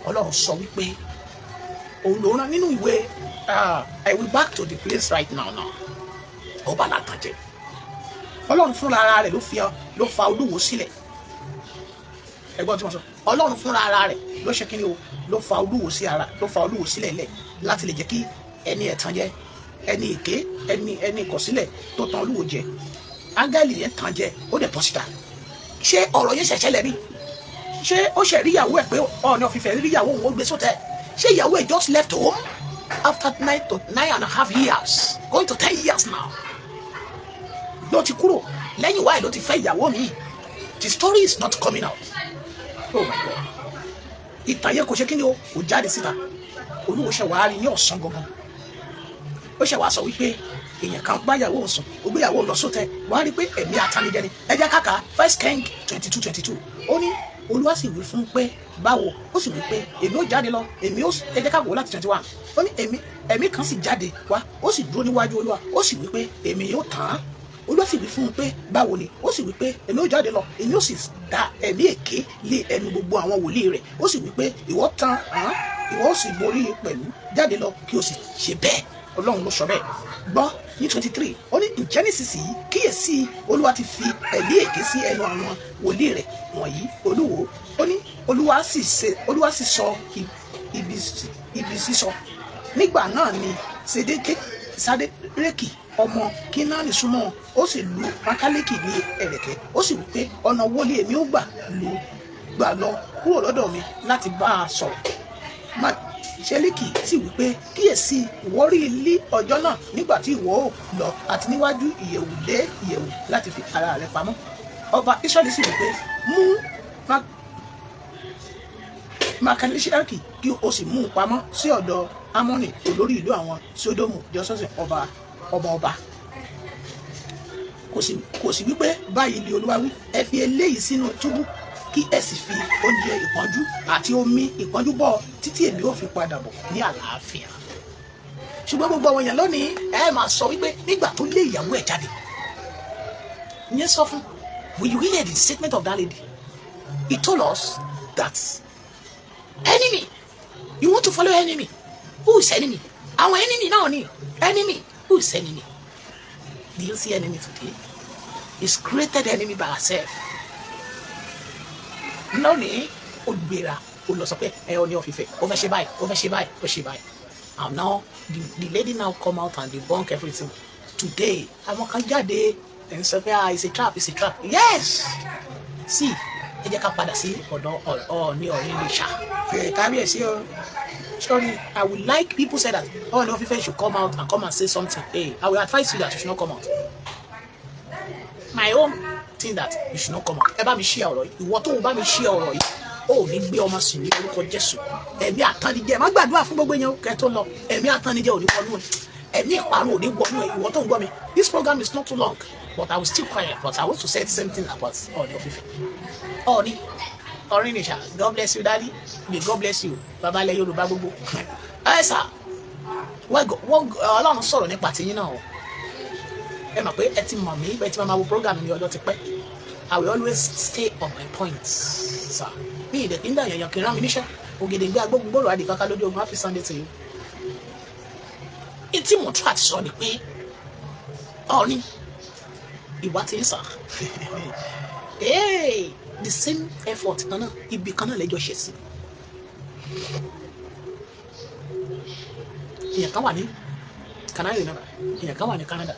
Ọlọ́run sọ wípé Òun ló rán nínú ìwé. I will back to the place right now. Now, ọba látàjẹ, Ọlọ́run fúnra ara rẹ̀ ló fi ló fa Olúwo sílẹ̀. Ẹgbọ́n tí wọ́n sọ, Ọlọ́run fúnra ara rẹ̀ ló ṣe kíni o, ló fa Olúwo sí ara, ló fa Olúwo sílẹ̀ lẹ̀ láti lè jẹ́ kí ẹni ẹ̀tàn jẹ, ẹni èké, ẹni ìkọ̀sílẹ̀ tó tan Olúwo jẹ, áńgẹ́lì yẹn tàn jẹ, ó dẹ̀ bọ́ síta. Ṣé ọ̀rọ̀ yẹn ṣẹ̀ṣẹ̀ lẹ̀ ni? Ṣé ó ṣe rí ìyàwó ẹ̀ pé Ọọ̀ni of Ifẹ̀ rí ìyàwó òun, ó gbé sótẹ̀? Ṣé ìyàwó ẹ̀ just left home after 9 to 9.5 years, going to 10 years now, ló ti kúrò lẹ́yìn wáyé, ló ti fẹ́ ìyàwó mi? The story is not coming out. Oh my God! Ìtàn yẹn kò ṣe kí ni o, kò jáde síta. Olúwo ṣe wàá rí ní ọ̀sán gangan, ó ṣe wàá sọ wípé èèyàn kan gbáyàwó sùn, ó gbéyàwó lọ sótẹ. Wàá rí pé ẹ̀mí atanijẹ ni. Ẹ jẹ́ káka First King 22:22. Ó ní, Olúwa sì wí fún pé, báwo? Ó sì wí pé, èmi ó jáde lọ, èmi ó. Ẹ jẹ́ ká wò láti 21. Ó ní, ẹ̀mí kan sì jáde wá, ó sì dúró níwájú Olúwa, ó sì wí pé, èmi yóò tàn án. Olúwa sì wí fún un pé, báwo ni? Ó sì wí pé, èmi ó jáde lọ, èmi ó sì dá ẹ̀mí èké lé ẹnu gbogbo àwọn wòlíì rẹ̀. Ó sì wí pé, ìwọ tàn án, ìwọ ó sì borí pẹ̀lú. Jáde lọ kí o sì ṣe bẹ́ẹ̀. Ọlọ́run ló sọ bẹ́ẹ̀. Gbọ́ ní 23, ó ní, ǹjẹ́ nísinsìnyí, kíyèsí, Olúwa ti fi ẹ̀mí èké sí ẹnu àwọn wòlíì rẹ̀ wọ̀nyí. Olúwo ó ní, Olúwa sì ṣe, Olúwa sì sọ ibi sísọ. Nígbà náà ni Sédéké Sádérékì ọmọ Kínání súnmọ́, ó sì lu Mákálíkì ní ẹ̀rẹ̀kẹ́, ó sì wí pé, ọ̀nà wo ni èmi ó gbà lọ kúrò lọ́dọ̀ mi láti bá a sọ̀rọ̀? Ṣẹlíkì sì wí pé, kíyèsí, ìwọ rí ilé ọjọ́ náà nígbà tí ìwọ ó lọ àti níwájú ìyẹ̀wù lé ìyẹ̀wù láti fi ara rẹ pamọ́. Ọba Israẹli sì wí pé, mú Makalisiaki kí o sì mú un pamọ́ sí ọ̀dọ̀ Amoni, olórí ìlú àwọn Sódómù, jọ́sọ̀sìn ọba ọba ọba kò sì wípé, báyìí ni Olúwa wí, ẹ fi eléyìí sínú túbú, kí ẹ sì fi oúnjẹ ìpọ́njú àti omi ìpọ́njú bọ́ títí èmi ò fi padà bọ̀ ní àlàáfíà. Ṣùgbọ́n gbogbo àwọn èèyàn lónìí, ẹ máa sọ wípé nígbà tó lé ìyàwó ẹ̀ jáde, ìyẹn sọ fún. Will you hear the statement of that lady? He told us that enemy, you want to follow enemy. Who is enemy? Àwọn enemy náà ni enemy. Who is enemy? Do you see enemy today? Is created enemy by ourselves. Lónìí, ó gbéra, ó lọ sọ pé ẹ ọ ní ọ̀fìfẹ́, ó fẹ́ ṣe báyìí, ó fẹ́ ṣe báyìí, ó ṣe báyìí. And now the lady now come out and debunk everything today. Àwọn kan jáde ẹ̀ ń sọ pé, ah, it's a trap, it's a trap. Yes, see, ẹ jẹ́ ká padà sí ọ̀dọ̀ Ọọ̀ni Ọ̀rìnrìṣà. Kábíyèsí o. Sorry, I would like people say that Ọọ̀ni of Ife should come out and come and say something. Hey, I will advise you that you should not come out. My own thing, that you should not come out. Ẹ bá mi share ọ̀rọ̀ yìí. Ìwọ tó ń bá mi share ọ̀rọ̀ yìí, ó ò ní gbé ọmọ sìn ní orúkọ Jésù. Ẹ̀mí àtànijẹ, má gbàdúrà fún gbogbo èèyàn kẹ́ tó lọ. Ẹ̀mí àtànijẹ ò ní wọnú ẹ̀, ẹ̀mí ìparun ò ní wọnú ẹ̀. Ìwọ tó ń gbọ́ mi, this program is not too long, but I will still quiet, but I want to say the same thing about Ọọ̀ni of Ife, Ọọ̀ni Ọ̀rìnrìṣà. God bless you, daddy. May God bless you, baba ilẹ̀ Yorùbá gbogbo. Ẹ sà, wọ́n Ọlọ́run sọ̀rọ̀ nípa tiyín náà o. Ẹ mọ̀ pé ẹ ti mọ̀ mí bẹ́ẹ̀ tí máa wo program mi ọjọ́ ti pẹ́. I will always stay on my points, sir. Mi ìdẹ̀ kí n dà yànyàn kí n rán mi níṣẹ́. Ògèdèǹgbé agbógungbòrò adìkáká lójú ogun. Happy Sunday to you. Ìtí mo tún àti sọ ni pé Ọọ̀ni ìwà ti ń sà, hey, the same effort kan náà, ibi kan náà lẹ́jọ́ ṣe sí. Èèyàn kan wà ní, can I remember, èèyàn kan wà ní Canada,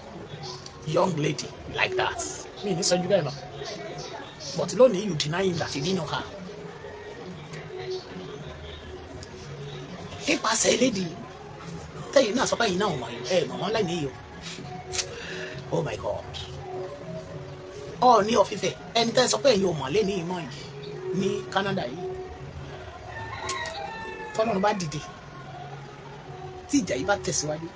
young lady like that. Mi ní sọ ju bẹ́ẹ̀ lọ, but lónìí you deny him that you didn't know her. Nípasẹ̀ lady tẹ́yìn náà sọ pé ẹ̀yin náà mọ̀ ẹ̀ mọ̀ wọ́n láì níyì o. Oh my God! Ọọ̀ni of Ifẹ̀, ẹni tẹ́ sọ pé ẹ̀yin ò mọ̀ lé ní ìmọ̀ yìí ní Canada yìí, tọ́lọ́run bá dìde tí ìjà yìí bá tẹ̀síwájú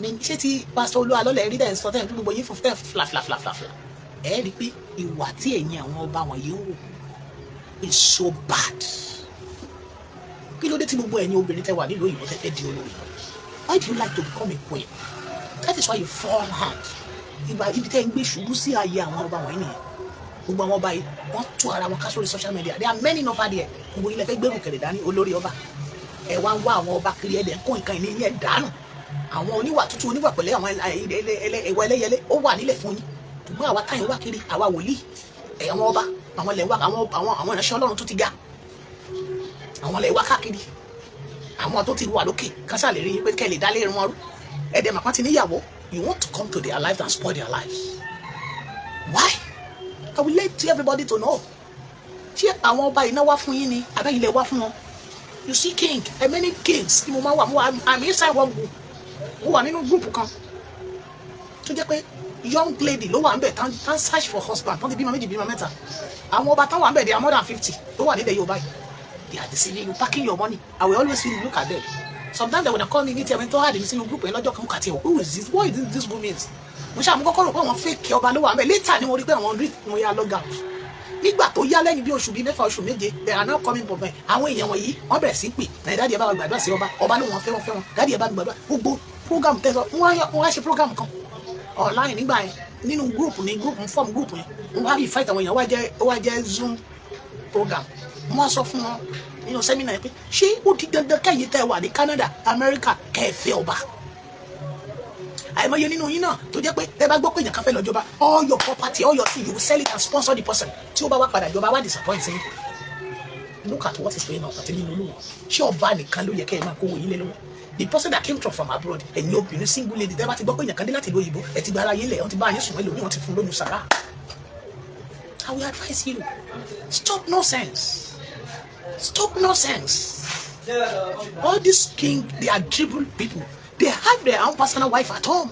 ní ṣé tí pásítọ̀ Olú Alọ́lẹ̀ rí dẹ̀ ń sọ tẹ́ ń gbogbo yín fún tẹ́ ń fla fla fla fla fla, ẹ̀ rí i pé ìwà tí ẹ̀yin àwọn ọba wọ̀nyí ń wò is so bad. Kí ló dé tí gbogbo ẹ̀yin obìnrin tẹ́ wà nílùú òyìnbó tẹ́ fẹ́ di olórí? Why do you like to become a queen? That is why you fall hand. Ìgbà ibi tẹ́ ń gbé ṣubú sí ayé àwọn ọba wọ̀nyí nìyẹn. Gbogbo àwọn ọba yìí, wọ́n tú ara wọn ká sórí social media. There are many over there. Gbogbo ilẹ̀ fẹ́ gbẹ́rù kẹ̀rẹ̀ dání olórí ọba. Ẹ wá ń wá àwọn ọba kiri, ẹ̀ dẹ̀ ń kó nǹkan ìní yẹn dànù. Àwọn oníwà tútù, oníwà pẹ̀lẹ́, àwọn ẹwà ẹlẹ́yẹlé ó wà nílẹ̀ fún yín. Ṣùgbọ́n àwa táyìn wá kiri, àwa wòlíì, ẹ̀, àwọn ọba, àwọn ilẹ̀ wa, àwọn ìránṣẹ́ Ọlọ́run tó ti ga, àwọn ilẹ̀ wa káàkiri, àwọn tó ti wà lókè kásá lè rí pé kẹ́ lè dálé irun wọn rú. Ẹ̀dẹ̀ màpá ti níyàwó. You want to come to their lives and spoil their lives. Why? I will let everybody to know. Ṣé àwọn ọba iná wá fún yín ni, abẹ́yìn lè wá fún wọn? You see king and many kings tí mo máa wà, mo wà, I'm inside one group. Mo wà nínú group kan tó jẹ́ pé young lady ló wà ń bẹ̀ tán search for husband, tán ti bímọ méjì, bímọ mẹ́ta. Àwọn ọba tán wà ń bẹ̀, they are more than 50 tó wà nílẹ̀ Yorùbá yìí. They are deceiving you, packing your money. I will always feel, look at them. Sometimes they wanna call me ní tí ẹni tó hàdí mi sínú group yẹn lọ́jọ́ kan kàtí ẹ̀, who is this? What is this, this woman is? Mo ṣe àmú kọ́kọ́ rò pé àwọn fake ọba ló wà ń bẹ̀. Later ni mo rí pé àwọn rí mo yà log out. Nígbà tó yá, lẹ́yìn bí oṣù 6, oṣù 7, they are now coming for me. Àwọn èèyàn wọ̀nyí, wọ́n bẹ̀rẹ̀ sí pè ẹ̀, "Daddy, ẹ bá wa gbàdúrà sí ọba. Ọba ló wọ́n fẹ́, wọ́n fẹ́ wọn. Daddy, ẹ bá mi gbàdúrà." Gbogbo program tẹ́sán, wọ́n wá ṣe program kan online nígbà yẹn nínú group ní group ń form group yẹn. Wọ́n wá invite àwọn èèyàn wá jẹ́, ó wá jẹ́ Zoom program. Wọ́n wá sọ fún wọn nínú seminar yẹn pé ṣé ó di dandan kẹ́yìn tẹ́ wà ní Canada, America, kẹ́ ẹ fẹ́ ọba? Àìmọye nínú yín náà tó jẹ́ pé tẹ́ bá gbọ́ pé èèyàn kan fẹ́ lọ jọba, all your property, all your thing, you will sell it and sponsor the person. Tí ó bá wá padà jọba, wá disappoint yín. Look at what is going on àti nínú Olúwo. Ṣé ọba nìkan ló yẹ kẹ́ ẹ máa kówó yín lé lọ́wọ́? The person that came from abroad, ẹ̀yin obìnrin, single lady, tẹ́ bá ti gbọ́ pé èèyàn kan dé láti ìlú òyìnbó, ẹ ti gba ara yín lẹ̀, wọ́n ti bá yín sùn, ẹlòmíì wọ́n ti fún lóyún sàrà. I will advise you, stop nonsense, stop nonsense. All these king, they are dribble people. They have their own personal wife at home.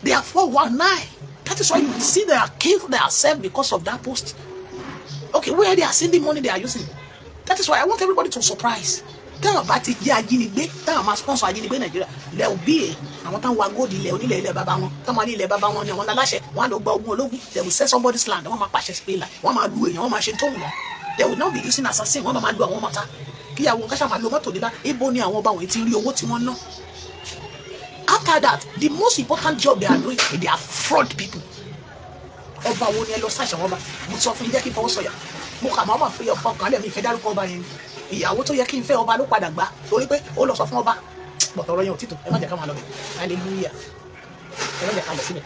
They are 419. That is why you see they are killed themselves because of that post. Okay, where they are sending money they are using. That is why I want everybody to surprise. Táwọn bá ti jẹ́ ajínigbé, táwọn máa sponsor ajínigbé Nàìjíríà, there will be a àwọn táwọn wa gold ilẹ̀ onílẹ̀, ilẹ̀ bàbá wọn, táwọn máa ní ilẹ̀ bàbá wọn ni àwọn aláṣẹ wọn á lọ gba ogun ológun. They will sell somebody's land. Wọ́n máa pàṣẹ sí pé wọ́n máa lu èèyàn, wọ́n máa ṣe tó wọ́n. They will not be using assassin. Wọ́n máa lu àwọn ọmọta kíyàwó kásá máa lo mọ́tò nílá. Ibo ni àwọn ọba wọ̀nyí ti rí owó tí wọ́n ná? After that, the most important job they are doing is they are fraud people. Ọba wo ni ẹ lọ sáṣà wọn bá? Mo sọ fún yín, jẹ́ kí n fọwọ́ sọ̀yà, mo kà máa ma fi ọ̀fọ̀ kan lẹ́mí ìfẹ́ dárúkọ ọba yẹn. Ìyàwó tó yẹ kí n fẹ́, ọba ló padà gbà torí pé ó lọ sọ fún ọba. Bọ̀tọ̀ ọ̀rọ̀ yẹn ò títò. Ẹ má jẹ́ ká máa lọ bẹ̀. Hallelujah. Ẹ má jẹ́ ká lọ síbẹ̀,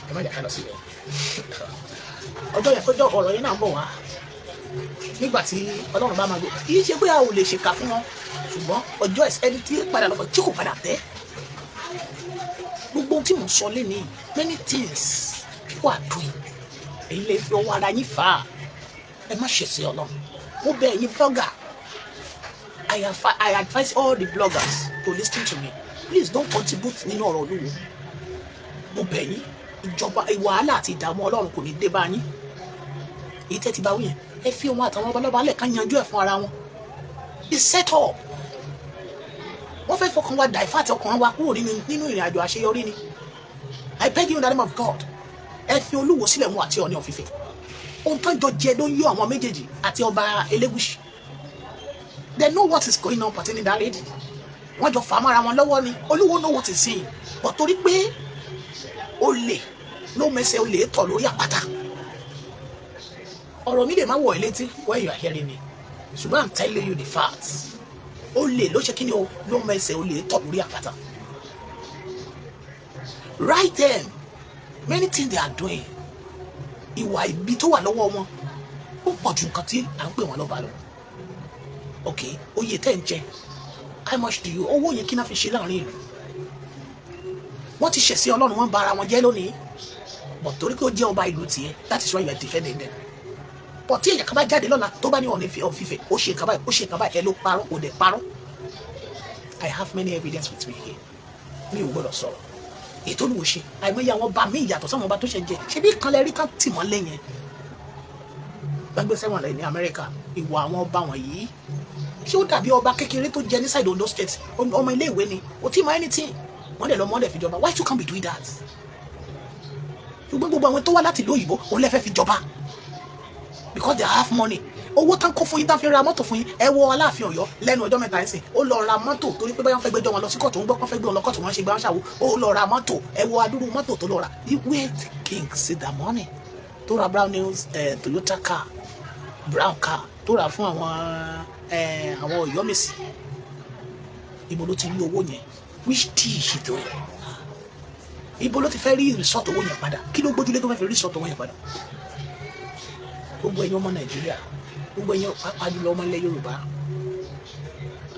ẹ má jẹ́ ká lọ síbẹ̀. Ọjọ́ yẹn, ọjọ́ ọ̀rọ̀ yẹn náà ń bọ̀ wá nígbà tí Ọlọ́run bá máa gbé. Kì í ṣe pé a ò lè ṣèkà fún wọn, ṣùgbọ́n ọjọ́ ẹni tí padà lọ́kọ̀ tí kò padà tẹ́. Gbogbo ohun tí mò ń sọ lénìí, many things people are doing, èyí lè fi ọwọ́ ara yín fà á. Ẹ má ṣe sí Ọlọ́run. Mo bẹ̀ ẹ̀yin blogger. I advise all the bloggers to listen to me. Please don't contribute nínú ọ̀rọ̀ Olúwo. Mo bẹ̀ yín. Ìjọba wàhálà àti ìdààmú Ọlọ́run kò ní dé bá yín. Èyí tẹ́ ti bá wí yẹn, ẹ fi òun àtàwọn ọbalọ́ba lẹ̀ ká yanjú ẹ̀ fún ara wọn. It's set up. Wọ́n fẹ́ fọkàn wa divert ọkàn wa kúrò nínú ìrìn àjò àṣeyọrí ni. I beg you in the name of God, ẹ fi Olúwo sílẹ̀ wọn àti Ọọ̀ni of Ifẹ̀. Ohun tó ń jọ jẹ ló ń yọ àwọn méjèèjì àti ọba Elégùṣì. They know what is going on pertaining that lady. Wọ́n jọ fà á mọ́ra wọn lọ́wọ́ ni. Olúwo know what is saying, but torí pé olè ló mẹsẹ̀, olè tọ̀ lórí àpáta. Ọ̀rọ̀ mi lè má wọ̀ ẹ́ létí when you are hearing me, ṣùgbọ́n I'm telling you the facts. Olè ló ṣe kí ni o, ló mẹsẹ̀ olè tọ̀ lórí àpáta. Right then, many things they are doing, ìwà ibi tó wà lọ́wọ́ wọn ó pọ̀ ju nǹkan tí à ń pè wọ́n lọ́ba lọ. Ok, oyè tẹ́ ń jẹ, how much do you owó yẹn kí náà fi ṣe láàrin ìlú? Wọ́n ti ṣẹ̀ sí Ọlọ́run, wọ́n bà ara wọn jẹ́ lónìí, but torí pé ó jẹ́ ọba ìlú tiẹ̀, that is why you are defending them. But tí èèyàn kan bá jáde lọ́la tó bá ní Ọọ̀ni of Ifẹ̀, ó ṣe nǹkan báyìí, ó ṣe nǹkan báyìí, ẹ ló parọ́, kò dẹ̀ parọ́. I have many evidence with me here. Mi ò gbọ́dọ̀ sọ̀rọ̀ ètò olùwò ṣe. Àìmọye àwọn ọba mi ìyàtọ̀ sáwọn ọba tó ṣe jẹ. Ṣe bí kan lẹ rí tán tì mọ́ lẹ́yìn gbàgbé sẹ́wọ̀n lẹ́yìn ní Amẹ́ríkà? Ìwà àwọn ọba wọ̀nyí, ṣé ó dàbí ọba kékeré tó jẹ ní side Ondo State? Ọmọ ilé ìwé ni, kò tí mọ anything. Wọ́n dẹ̀ lọ mọ́lẹ̀ fi jọba. Why you can't be doing that? Ṣùgbọ́n gbogbo àwọn tó wá láti ìlú òyìnbó, òun lè fẹ́ fi jọba because they have money. Owó tán kó fún yín, tán fi ra mọ́tò fún yín. Ẹ wo Aláàfin Ọ̀yọ́ lẹ́nu ọjọ́ mẹ́ta ẹ̀sìn, ó lọ ra mọ́tò torí pé báyọ̀ fẹ́ gbẹ́jọ́ wọn lọ sí kóòtù, ń gbọ́ kán fẹ́ gbé wọn lọ kóòtù, wọn ṣe gbá wọn ṣàwó, ó lọ ra mọ́tò. Ẹ wo adúrú mọ́tò tó lọ rà. Where the king see the money tó ra brown new Toyota car, brown car? tó rà fún àwọn Ọ̀yọ́mèsì? Ibo ló ti rí owó yẹn? Which deal she doing? Ibo ló ti fẹ́ rí result owó yẹn padà? Kí ló gbójúlé tó fẹ́ fi result owó yẹn padà? Gbogbo ẹ̀yin ọmọ Nàìjíríà, gbogbo ẹ̀yin, pàápàá jùlọ ọmọ ilẹ̀ Yorùbá,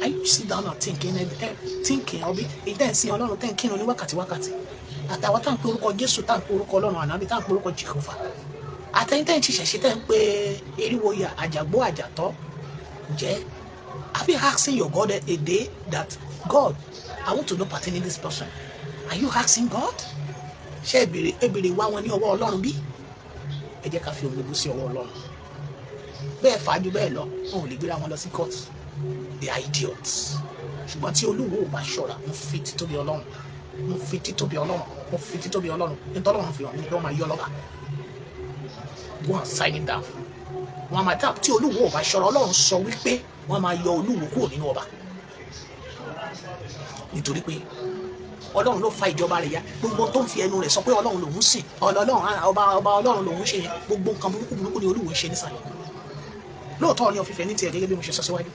are you sit down and thinking, thinking ọbí ìtẹ̀sìn Ọlọ́run tẹ̀ ń kírun ní wákàtí wákàtí, àtàwọn tá à ń pe orúkọ Jésù, tá à ń pe orúkọ Ọlọ́run ànábì, tá à ń pe orúkọ Jehovah, àtẹ̀yìn tẹ̀ ń ṣiṣẹ́ ṣe, tẹ̀ ń pe eriwo ya àjàgbó àjàtọ́ jẹ́, have you asking your God a day that, "God, I want to know pertaining this person"? Are you asking God? Ṣé ẹ béèrè wá wọn ní ọwọ́ Ọlọ́run bí? Ẹ jẹ́ ká fi ohun gbogbo sí ọwọ́ Ọlọ́run. Bẹ́ẹ̀ fàájú bẹ́ẹ̀ lọ, wọn ò lè gbéra wọn lọ sí court. They are idiots. Ṣùgbọ́n tí Olúwo ò bá ṣọ́ra, mo fi títóbi Ọlọ́run, mo fi títóbi Ọlọ́run, mo fi títóbi Ọlọ́run, nítorí Ọlọ́run fi hàn mí pé wọ́n máa yọ lọ́ba. Go and sign it down. Wọ́n máa tap. Tí Olúwo ò bá ṣọ́ra, Ọlọ́run sọ wípé wọ́n máa yọ Olúwo kúrò nínú ọba, nítorí pé Ọlọ́run ló fa ìjọba rẹ̀ ya. Gbogbo tó ń fi ẹnu rẹ̀ sọ pé Ọlọ́run lòún sìn, Ọlọ́run ọba, ọba Ọlọ́run lòún ṣe yẹn, gbogbo nǹkan burúkú burúkú ni Olúwo ń ṣe nísàlẹ̀. Lóòótọ́ ni ọ̀fìfẹ́ ní tiẹ̀, gẹ́gẹ́ bí mo ṣe sọ síwájú,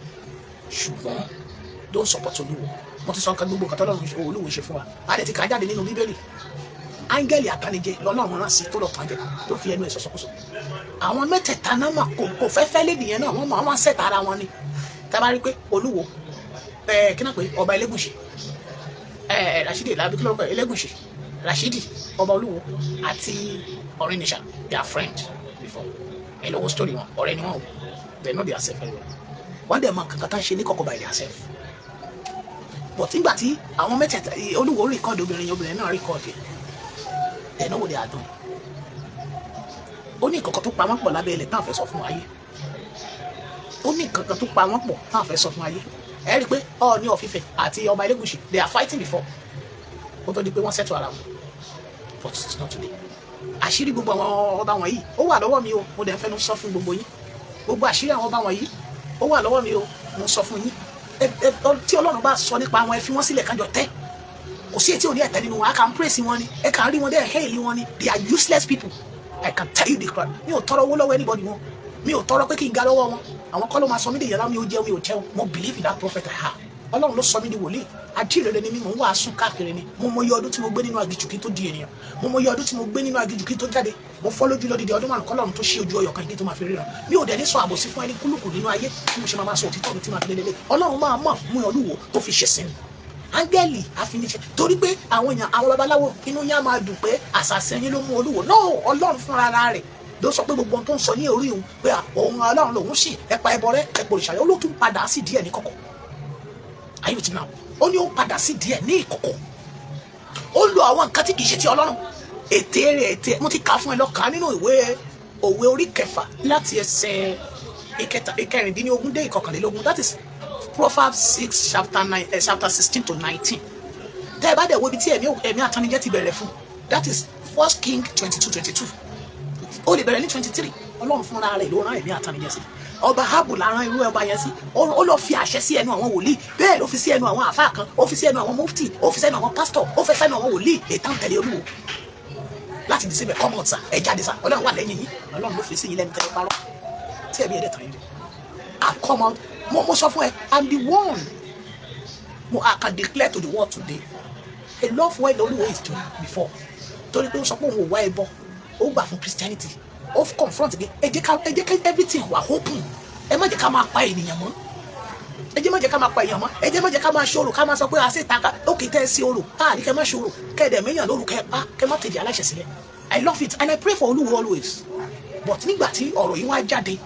ṣùgbọ́n don't support Olúwo. Mo ti sọ nǹkan, gbogbo nǹkan tọ́lọ́run Olúwo ṣe fún wa, a lè ti kà á jáde nínú Bíbélì. Áńgẹ́lì àtànijẹ lọ́lọ́run rán sí tó lọ tàn jẹ, tó fi ẹnu ẹ̀ sọ̀sọ̀kúsọ. Àwọn mẹ́tẹ̀ẹ̀ta náà mà kò fẹ́ fẹ́ lédi yẹn náà, wọ́n mọ̀ àwọn sẹ̀tà ara wọn ni. Tá a bá rí pé Olúwo ẹ kí náà pé ọba Elégùṣì ẹ Rashidi làbí kí ló kọ Elégùṣì, Rashidi ọba Olúwo àti Ọ̀rìnìṣà, they are friend before. Ẹ lọ́wọ́ story wọn, ọ̀rẹ́ ni wọn o. They know their self very well. Wọ́n dẹ̀ mọ kankan tá ń ṣe ní kọ̀kọ̀ by their self. But nígbà tí àwọn mẹ́tẹ̀ẹ̀ta, Olúwo record obìnrin yẹn, obìnrin náà record yẹn, they know what they are doing. Ó ní nǹkan kan tó pa wọ́n pọ̀ lábẹ́ ilẹ̀ táwọn fẹ́ sọ fún ayé. Ó ní nǹkan kan tó pa wọ́n pọ̀ táwọn fẹ́ sọ fún ayé. Ẹ rí i pé Ọọ̀ni of Ifẹ̀ àti ọba Elégùṣì, they are fighting before kó tó di pé wọ́n settle ara wọn. But it's not today. Àṣírí gbogbo àwọn ọba wọ̀nyí, ó wà lọ́wọ́ mi o. Mo dẹ̀ ń fẹ́nu sọ fún gbogbo yín, gbogbo àṣírí àwọn ọba wọ̀nyí, ó wà lọ́wọ́ mi o. Mo sọ fún yín, tí Ọlọ́run bá sọ nípa àwọn, ẹ fi wọ́n sílẹ̀ kájọ tẹ́. Kò sí etí òní ẹ̀tẹ́ nínú wọn. A kàn ń praise wọn ni, ẹ kàn ń rí wọn dẹ́, hail wọn ni. They are useless people, I can tell you the crap. Mi ò tọrọ owó lọ́wọ́ anybody wọn. Mi ò tọrọ pé kí n ga lọ́wọ́ wọn. Àwọn kọ́ ló máa sọ mí di yàrá. Mi ò jẹun, mi ò jẹun. Mo believe in that prophet I have. Ọlọ́run ló sọ mí di wòlíì. Ajínrere ni mí. Mò ń wàásù káàkiri ni. Mo mọ iye ọdún tí mo gbé nínú aginjù kí n tó di ènìyàn. Mo mọ iye ọdún tí mo gbé nínú aginjù kí n tó jáde. Mo fọ́ lójú lódìdí ọdún 5 kọ́lọ́run tó ṣí ojú ọyọ̀ kan kí n tó máa fi ríran. Mi ò dẹ̀ ní sọ àbòsí fún ẹni kúlùkù nínú ayé. Bí mo ṣe máa sọ òtítọ́ mi tí máa fi lélẹ́lẹ́, Ọlọ́run máa mọ̀ mú Olúwo tó fi ṣẹ̀sìn mi, áńgẹ́lì àfiniṣẹ́, torí pé àwọn èèyàn, àwọn babaláwo, inú yẹn á máa dùn pé àṣàṣe yín ló mú Olúwo. No, Ọlọ́run fúnra rẹ̀ ló sọ pé gbogbo ohun tó ń sọ ní orí òun pé òun Ọlọ́run lòun sì ẹ pa ẹbọ rẹ, ẹ pò ìṣàlẹ̀, ó ló tún padà sí díẹ̀ ní kọ̀kọ̀. Ayé ti náà, ó ní ó padà sí díẹ̀ ní ìkọ̀kọ̀. Ó lo àwọn nǹkan tí kì í ṣe ti Ọlọ́run, ète rẹ̀, ète. Mo ti kà á fún ẹ, lọ kà á nínú ìwé Òwe orí 6 láti ẹsẹ̀ ìkẹta, 16 dé 21. That is Proverbs 6 chapter 9, chapter 16 to 19. Tẹ́ ẹ bá dẹ̀ wo ibi tí ẹ̀mí àtànijẹ́ ti bẹ̀rẹ̀ fún, that is First King 22:22. Ó lè bẹ̀rẹ̀ ní 23. Ọlọ́run fúnra rẹ̀ ló rán ẹ̀mí àtànijẹ́ sí ọba Áhábù. La rán irú ọba yẹn sí. Ó lọ fi àṣẹ sí ẹnu àwọn wòlíì. Bẹ́ẹ̀ ló fi sí ẹnu àwọn àfáà kan, ó fi sí ẹnu àwọn mufti, ó fi sí ẹnu àwọn pásítọ̀, ó fi sí ẹnu àwọn wòlíì ètò àǹtẹ̀lẹ̀ Olúwo láti di síbẹ̀. Come out sir, ẹ jáde sir, Ọlọ́run wà lẹ́yìn yín. Ọlọ́run ló fi sí yín lẹ́nu tẹ́lẹ̀ parọ́ tí ẹ̀mí ẹ̀dẹ̀ tàn yín jẹ. I've come out. Mo sọ fún ẹ, I'm the one. Mo I can declare to the world today, I love what Olúwo is doing before, torí pé ó sọ pé òun ò wá ẹbọ, ó gbà fún Christianity, ó confront pé ẹ jẹ́ ká everything wà open. Ẹ má jẹ́ ká máa pa ènìyàn mọ́. Ẹ jẹ́ má jẹ́ ká máa pa èèyàn mọ́. Ẹ jẹ́ má jẹ́ ká máa ṣòro, ká máa sọ pé àṣẹ ìtaka ókè tẹ́ ẹ sí orò káàní, kẹ́ má ṣòro, kẹ́ ẹ dẹ̀ méyàn lóru, kẹ́ ẹ pa, kẹ́ má tẹ̀jẹ̀ aláṣẹ sílẹ̀. I love it and I pray for Olúwo always. But nígbà tí ọ̀rọ̀ yìí wá jáde,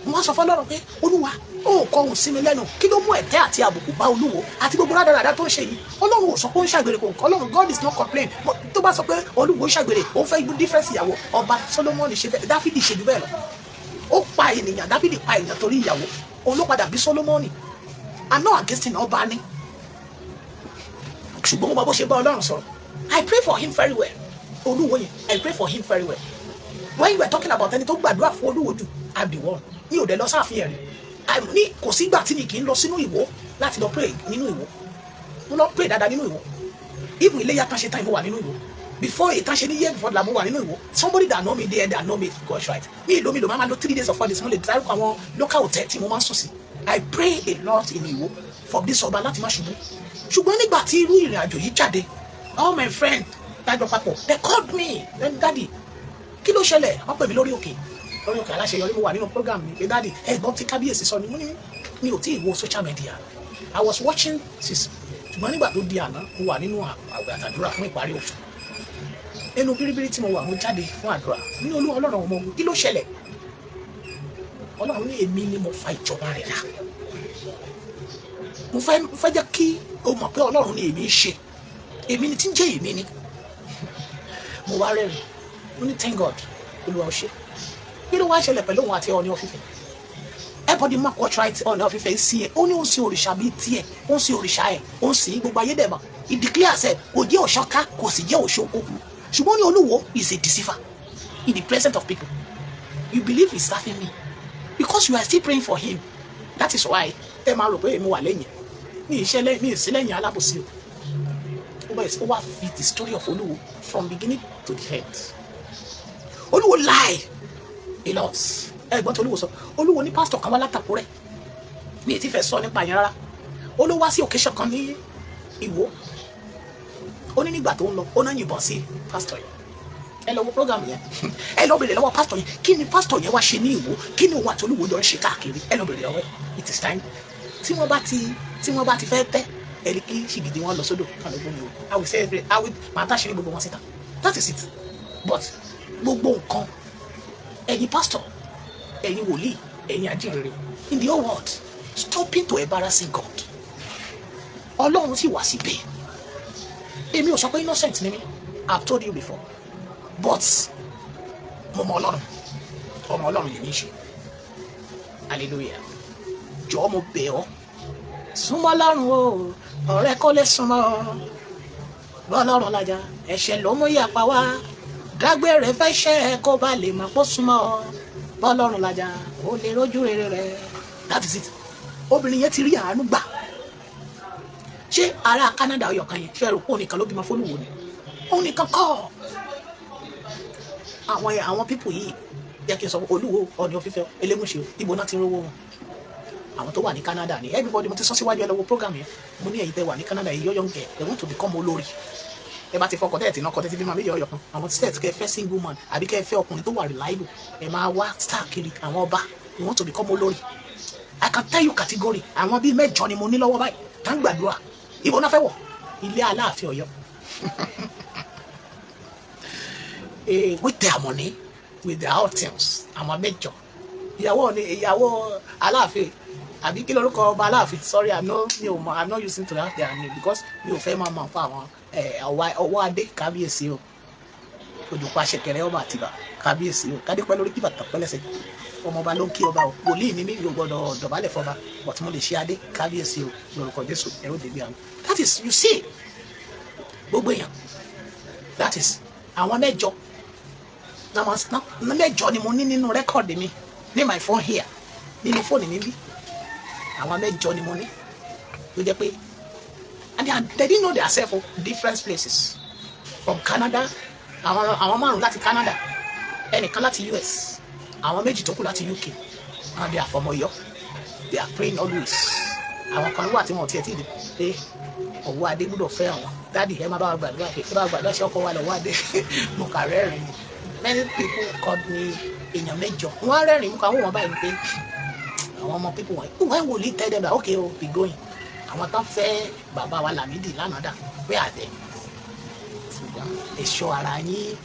mo wá sọ fọlọ́run pé, Olúwa, ó kọ ohùn sí mi lẹ́nu. Kí ló mú ẹ̀tẹ́ àti àbùkù bá Olúwo àti gbogbo rádaràdà tó ń ṣe yìí? Ọlọ́run ò sọ pé ó ń ṣàgbèrè, kò kọ́ Ọlọ́run. God is not complain. Tó bá sọ pé Olúwo ń ṣàgbèrè, ó fẹ́ ibu difference ìyàwó, ọba Solomoni ṣe bẹ́ẹ̀, Dáfídì ṣe jù bẹ́ẹ̀ lọ. Ó pa ènìyàn, Dáfídì pa ènìyàn torí ìyàwó. Òun ló padà bí Solomoni. I'm not against him. Ọba ni, ṣùgbọ́n mo bá bó ṣe bá Ọlọ́run sọ̀rọ̀. I pray for him very well. Olúwo yẹn, I pray for him very well. When you were talking about ẹni tó gbàdúrà fún Olúwo jù, I'm the one. Mi ò dẹ̀ lọ sáàfin ẹ̀rí ní kò sígbà tí mi kì í lọ sínú Ìwó láti lọ pray nínú Ìwó. Mo lọ pray dáadáa nínú Ìwó. Even Iléyà tán ṣe tán, ìwọ wà nínú Ìwó. Before ìtàn ṣe ní year before la mo wà nínú Ìwó. Somebody that know me there, that know me, God, right, mi ìlò mi lò máa ma lo 3 days or 4 days. Mo lè dárúkọ àwọn local hotel tí mo máa ń sùn sí. I pray a lot in Ìwó for this ọba láti má ṣubú. Ṣùgbọ́n nígbà tí irú ìrìn àjò yìí jáde, all my friends dájọ́ papọ̀, they called me then, "Daddy, kí ló ṣẹlẹ̀?" Wọ́n pè mí lórí òkè aláṣeyọrí. Mo wà nínú program mi pé, "Daddy, ẹ̀gbọ́n tí kábíyèsí sọ ni." Mo ní mi ò tí ì wo social media. I was watching sis. Ṣùgbọ́n nígbà tó di àná, mo wà nínú àwẹ̀ àtàdúrà fún ìparí oṣù. Nínú bíríbírí tí mo wà, mo jáde fún àdúrà ní, "Olúwa Ọlọ́run ọmọ ogun, kí ló ṣẹlẹ̀?" Ọlọ́run ní èmi ni mo fa ìjọba rẹ̀ dà. Mo fẹ́ jẹ́ kí o mọ̀ pé Ọlọ́run ni èmi ń ṣe, èmi ni tí ń jẹ́ èmi ni. Mo wá rẹ́rìn, mo ní, "Thank God, Olúwa, ó ṣe." Kí ló wá ṣẹlẹ̀ pẹ̀lú òun àti Ọọ̀ni of Ifẹ̀? Everybody mark what right. Ọọ̀ni of Ifẹ̀ sí ẹ, ó ní ó ń sin òrìṣà bíi tiẹ̀, ó ń sin òrìṣà ẹ̀, ó ń sìn gbogbo ayé dẹ̀ mọ̀. He declares ẹ̀ kò jẹ́ òṣọ́ká, kò sì jẹ́ òṣoko, ṣùgbọ́n ní Olúwo is a deceiver in the presence of people. You believe he's serving me because you are still praying for him. That is why ẹ máa rò pé èmi wà lẹ́yìn mi ìṣẹ̀lẹ̀ mi ìsílẹ̀yìn alábòsí o. Ó bẹ̀rẹ̀ sí ó wá fi the story of Olúwo from beginning to the end. Olúwo lie a lot. Ẹ gbọ́n tí Olúwo sọ. Olúwo ní pásítọ̀ kan wá látàkúrẹ́, mi ì ti fẹ́ sọ nípa yẹn rárá. Ó ló wá sí occasion kan ní Ìwó. Ó ní nígbà tó ń lọ, ó náà yìnbọn sí pásítọ̀ yẹn. Ẹ lọ wo program yẹn, ẹ lọ bèrè lọ́wọ́ pásítọ̀ yẹn, kí ni pásítọ̀ yẹn wá ṣe ní Ìwó? Kí ni òun àti Olúwo jọ ń ṣe káàkiri? Ẹ lọ bèrè lọ́wọ́ ẹ. It is time tí wọ́n bá ti fẹ́ tẹ́ ẹ ní kí ṣìgìdì wọn lọ sódò kàn ló gbómi o. I will say every I will máa táṣìírí gbogbo wọn síta. That is it. But gbogbo nǹkan, ẹ̀yin pastor, ẹ̀yin wòlíì, ẹ̀yin ajínrere in the whole world, stopping to embarrassing God. Ọlọ́run sì wà síbẹ̀. Èmi ò sọ pé innocent ni mí. I have told you before, but mo mọ Ọlọ́run, ọmọ Ọlọ́run lèmi ń ṣe. Hallelujah. Jọ̀ọ́, mo bẹ̀ ọ́, súnmọ́ Ọlọ́run o. Ọ̀rẹ́ kò lè súnmọ́ bọ́lọ́run lájà. Ẹ̀ṣẹ̀ ló mú yàpá wá. Dágbére fẹ́ ṣẹ́ kó bá lè má pọ̀. Súnmọ́ bọ́lọ́run lájà, ó lè rójú rere rẹ̀. That is it. Obìnrin yẹn ti rí àánú gbà. Ṣé ará Canada ọyọ kan yẹn, ṣé ẹ rò pé òun nìkan ló bímọ fólúwo ni? Òun nìkan kọ́. Àwọn people yìí, jẹ́ kí n sọ, Olúwo, Ọọ̀ni of Ifẹ̀, Elégùṣì, ibo náà ti rówó wọn? Àwọn tó wà ní Canada ni. Everybody, mo ti sọ síwájú, ẹ lọ wo program yẹn. Mo ní ẹ̀yin tẹ́ wà ní Canada yìí, yọ́yọ́ ń kẹ́ they want to become olórí. Ẹ bá ti fọkọ tẹ́ẹ̀ tí náà kọ́ tẹ́tí bímọ méjì ọyọ kan, àwọn state kẹ́ fẹ́ single man àbí kẹ́ fẹ́ ọkùnrin tó wà reliable, ẹ máa wá star kiri àwọn ọba. You want to become olórí. I can tell you category, àwọn bíi mẹ́jọ ni mo ní lọ́wọ́ báyìí tá ń gbàdúrà. Ibo náà fẹ́ wọ̀? Ilé Aláàfin Ọ̀yọ́ with their money, with their items. Àwọn mẹ́jọ, ìyàwó ni ìyàwó Aláàfin àbí kí lorúkọ ọba Aláàfin? Sorry, I'm not, mi ò mọ. I'm not using to that their name because mi ò fẹ́ máa mọ̀ fún àwọn ọwọ́ adé. Kábíyèsí o, òjòpá ṣẹ̀kẹ̀rẹ̀ ọba Àtìbà, kábíyèsí o, kádépẹ́ lórí, kí bàtà pẹ́lẹ́sẹ̀. Ọmọọba ló ń kí ọba o. Wòlíì ní mi, yóò gbọ́dọ̀ dọ̀bálẹ̀ fọba, but mo lè ṣe adé. Kábíyèsí o, lórúkọ Jésù, ẹ̀rọ dèbí àná. That is, you see, gbogbo èèyàn, that is àwọn mẹ́jọ mẹ́jọ ni mo ní nínú record mi ní my phone here, nínú fóònù mi bí. Àwọn mẹ́jọ ni mo ní tó jẹ́ pé and they didn't know their self o. Different places from Canada. Àwọn márùn láti Canada, ẹnìkan láti US, àwọn méjì tó kù láti UK, and they are from Ọ̀yọ́. They are praying always. Àwọn kan wà tí wọn ò tiẹ̀ tí ì dé pé ọ̀wọ́ adé gbọ́dọ̀ fẹ́ àwọn. "Daddy, ẹ má bá wa gbàdúrà pé ẹ bá wa gbàdúrà sí ọkọ wa lọ́wọ́ adé." Mo kà rẹ́rìn ni. Many people called me. Èèyàn mẹ́jọ, wọ́n á rẹ́rìn mú kà wọ́n báyìí pé àwọn ọmọ people wọ̀nyí, when will he tell them that, okay o, be going? Àwọn tán fẹ́ bàbá wa Lámìdí lánàá dà pé àdẹ. Ṣùgbọ́n ẹ̀ṣọ́ ara yín.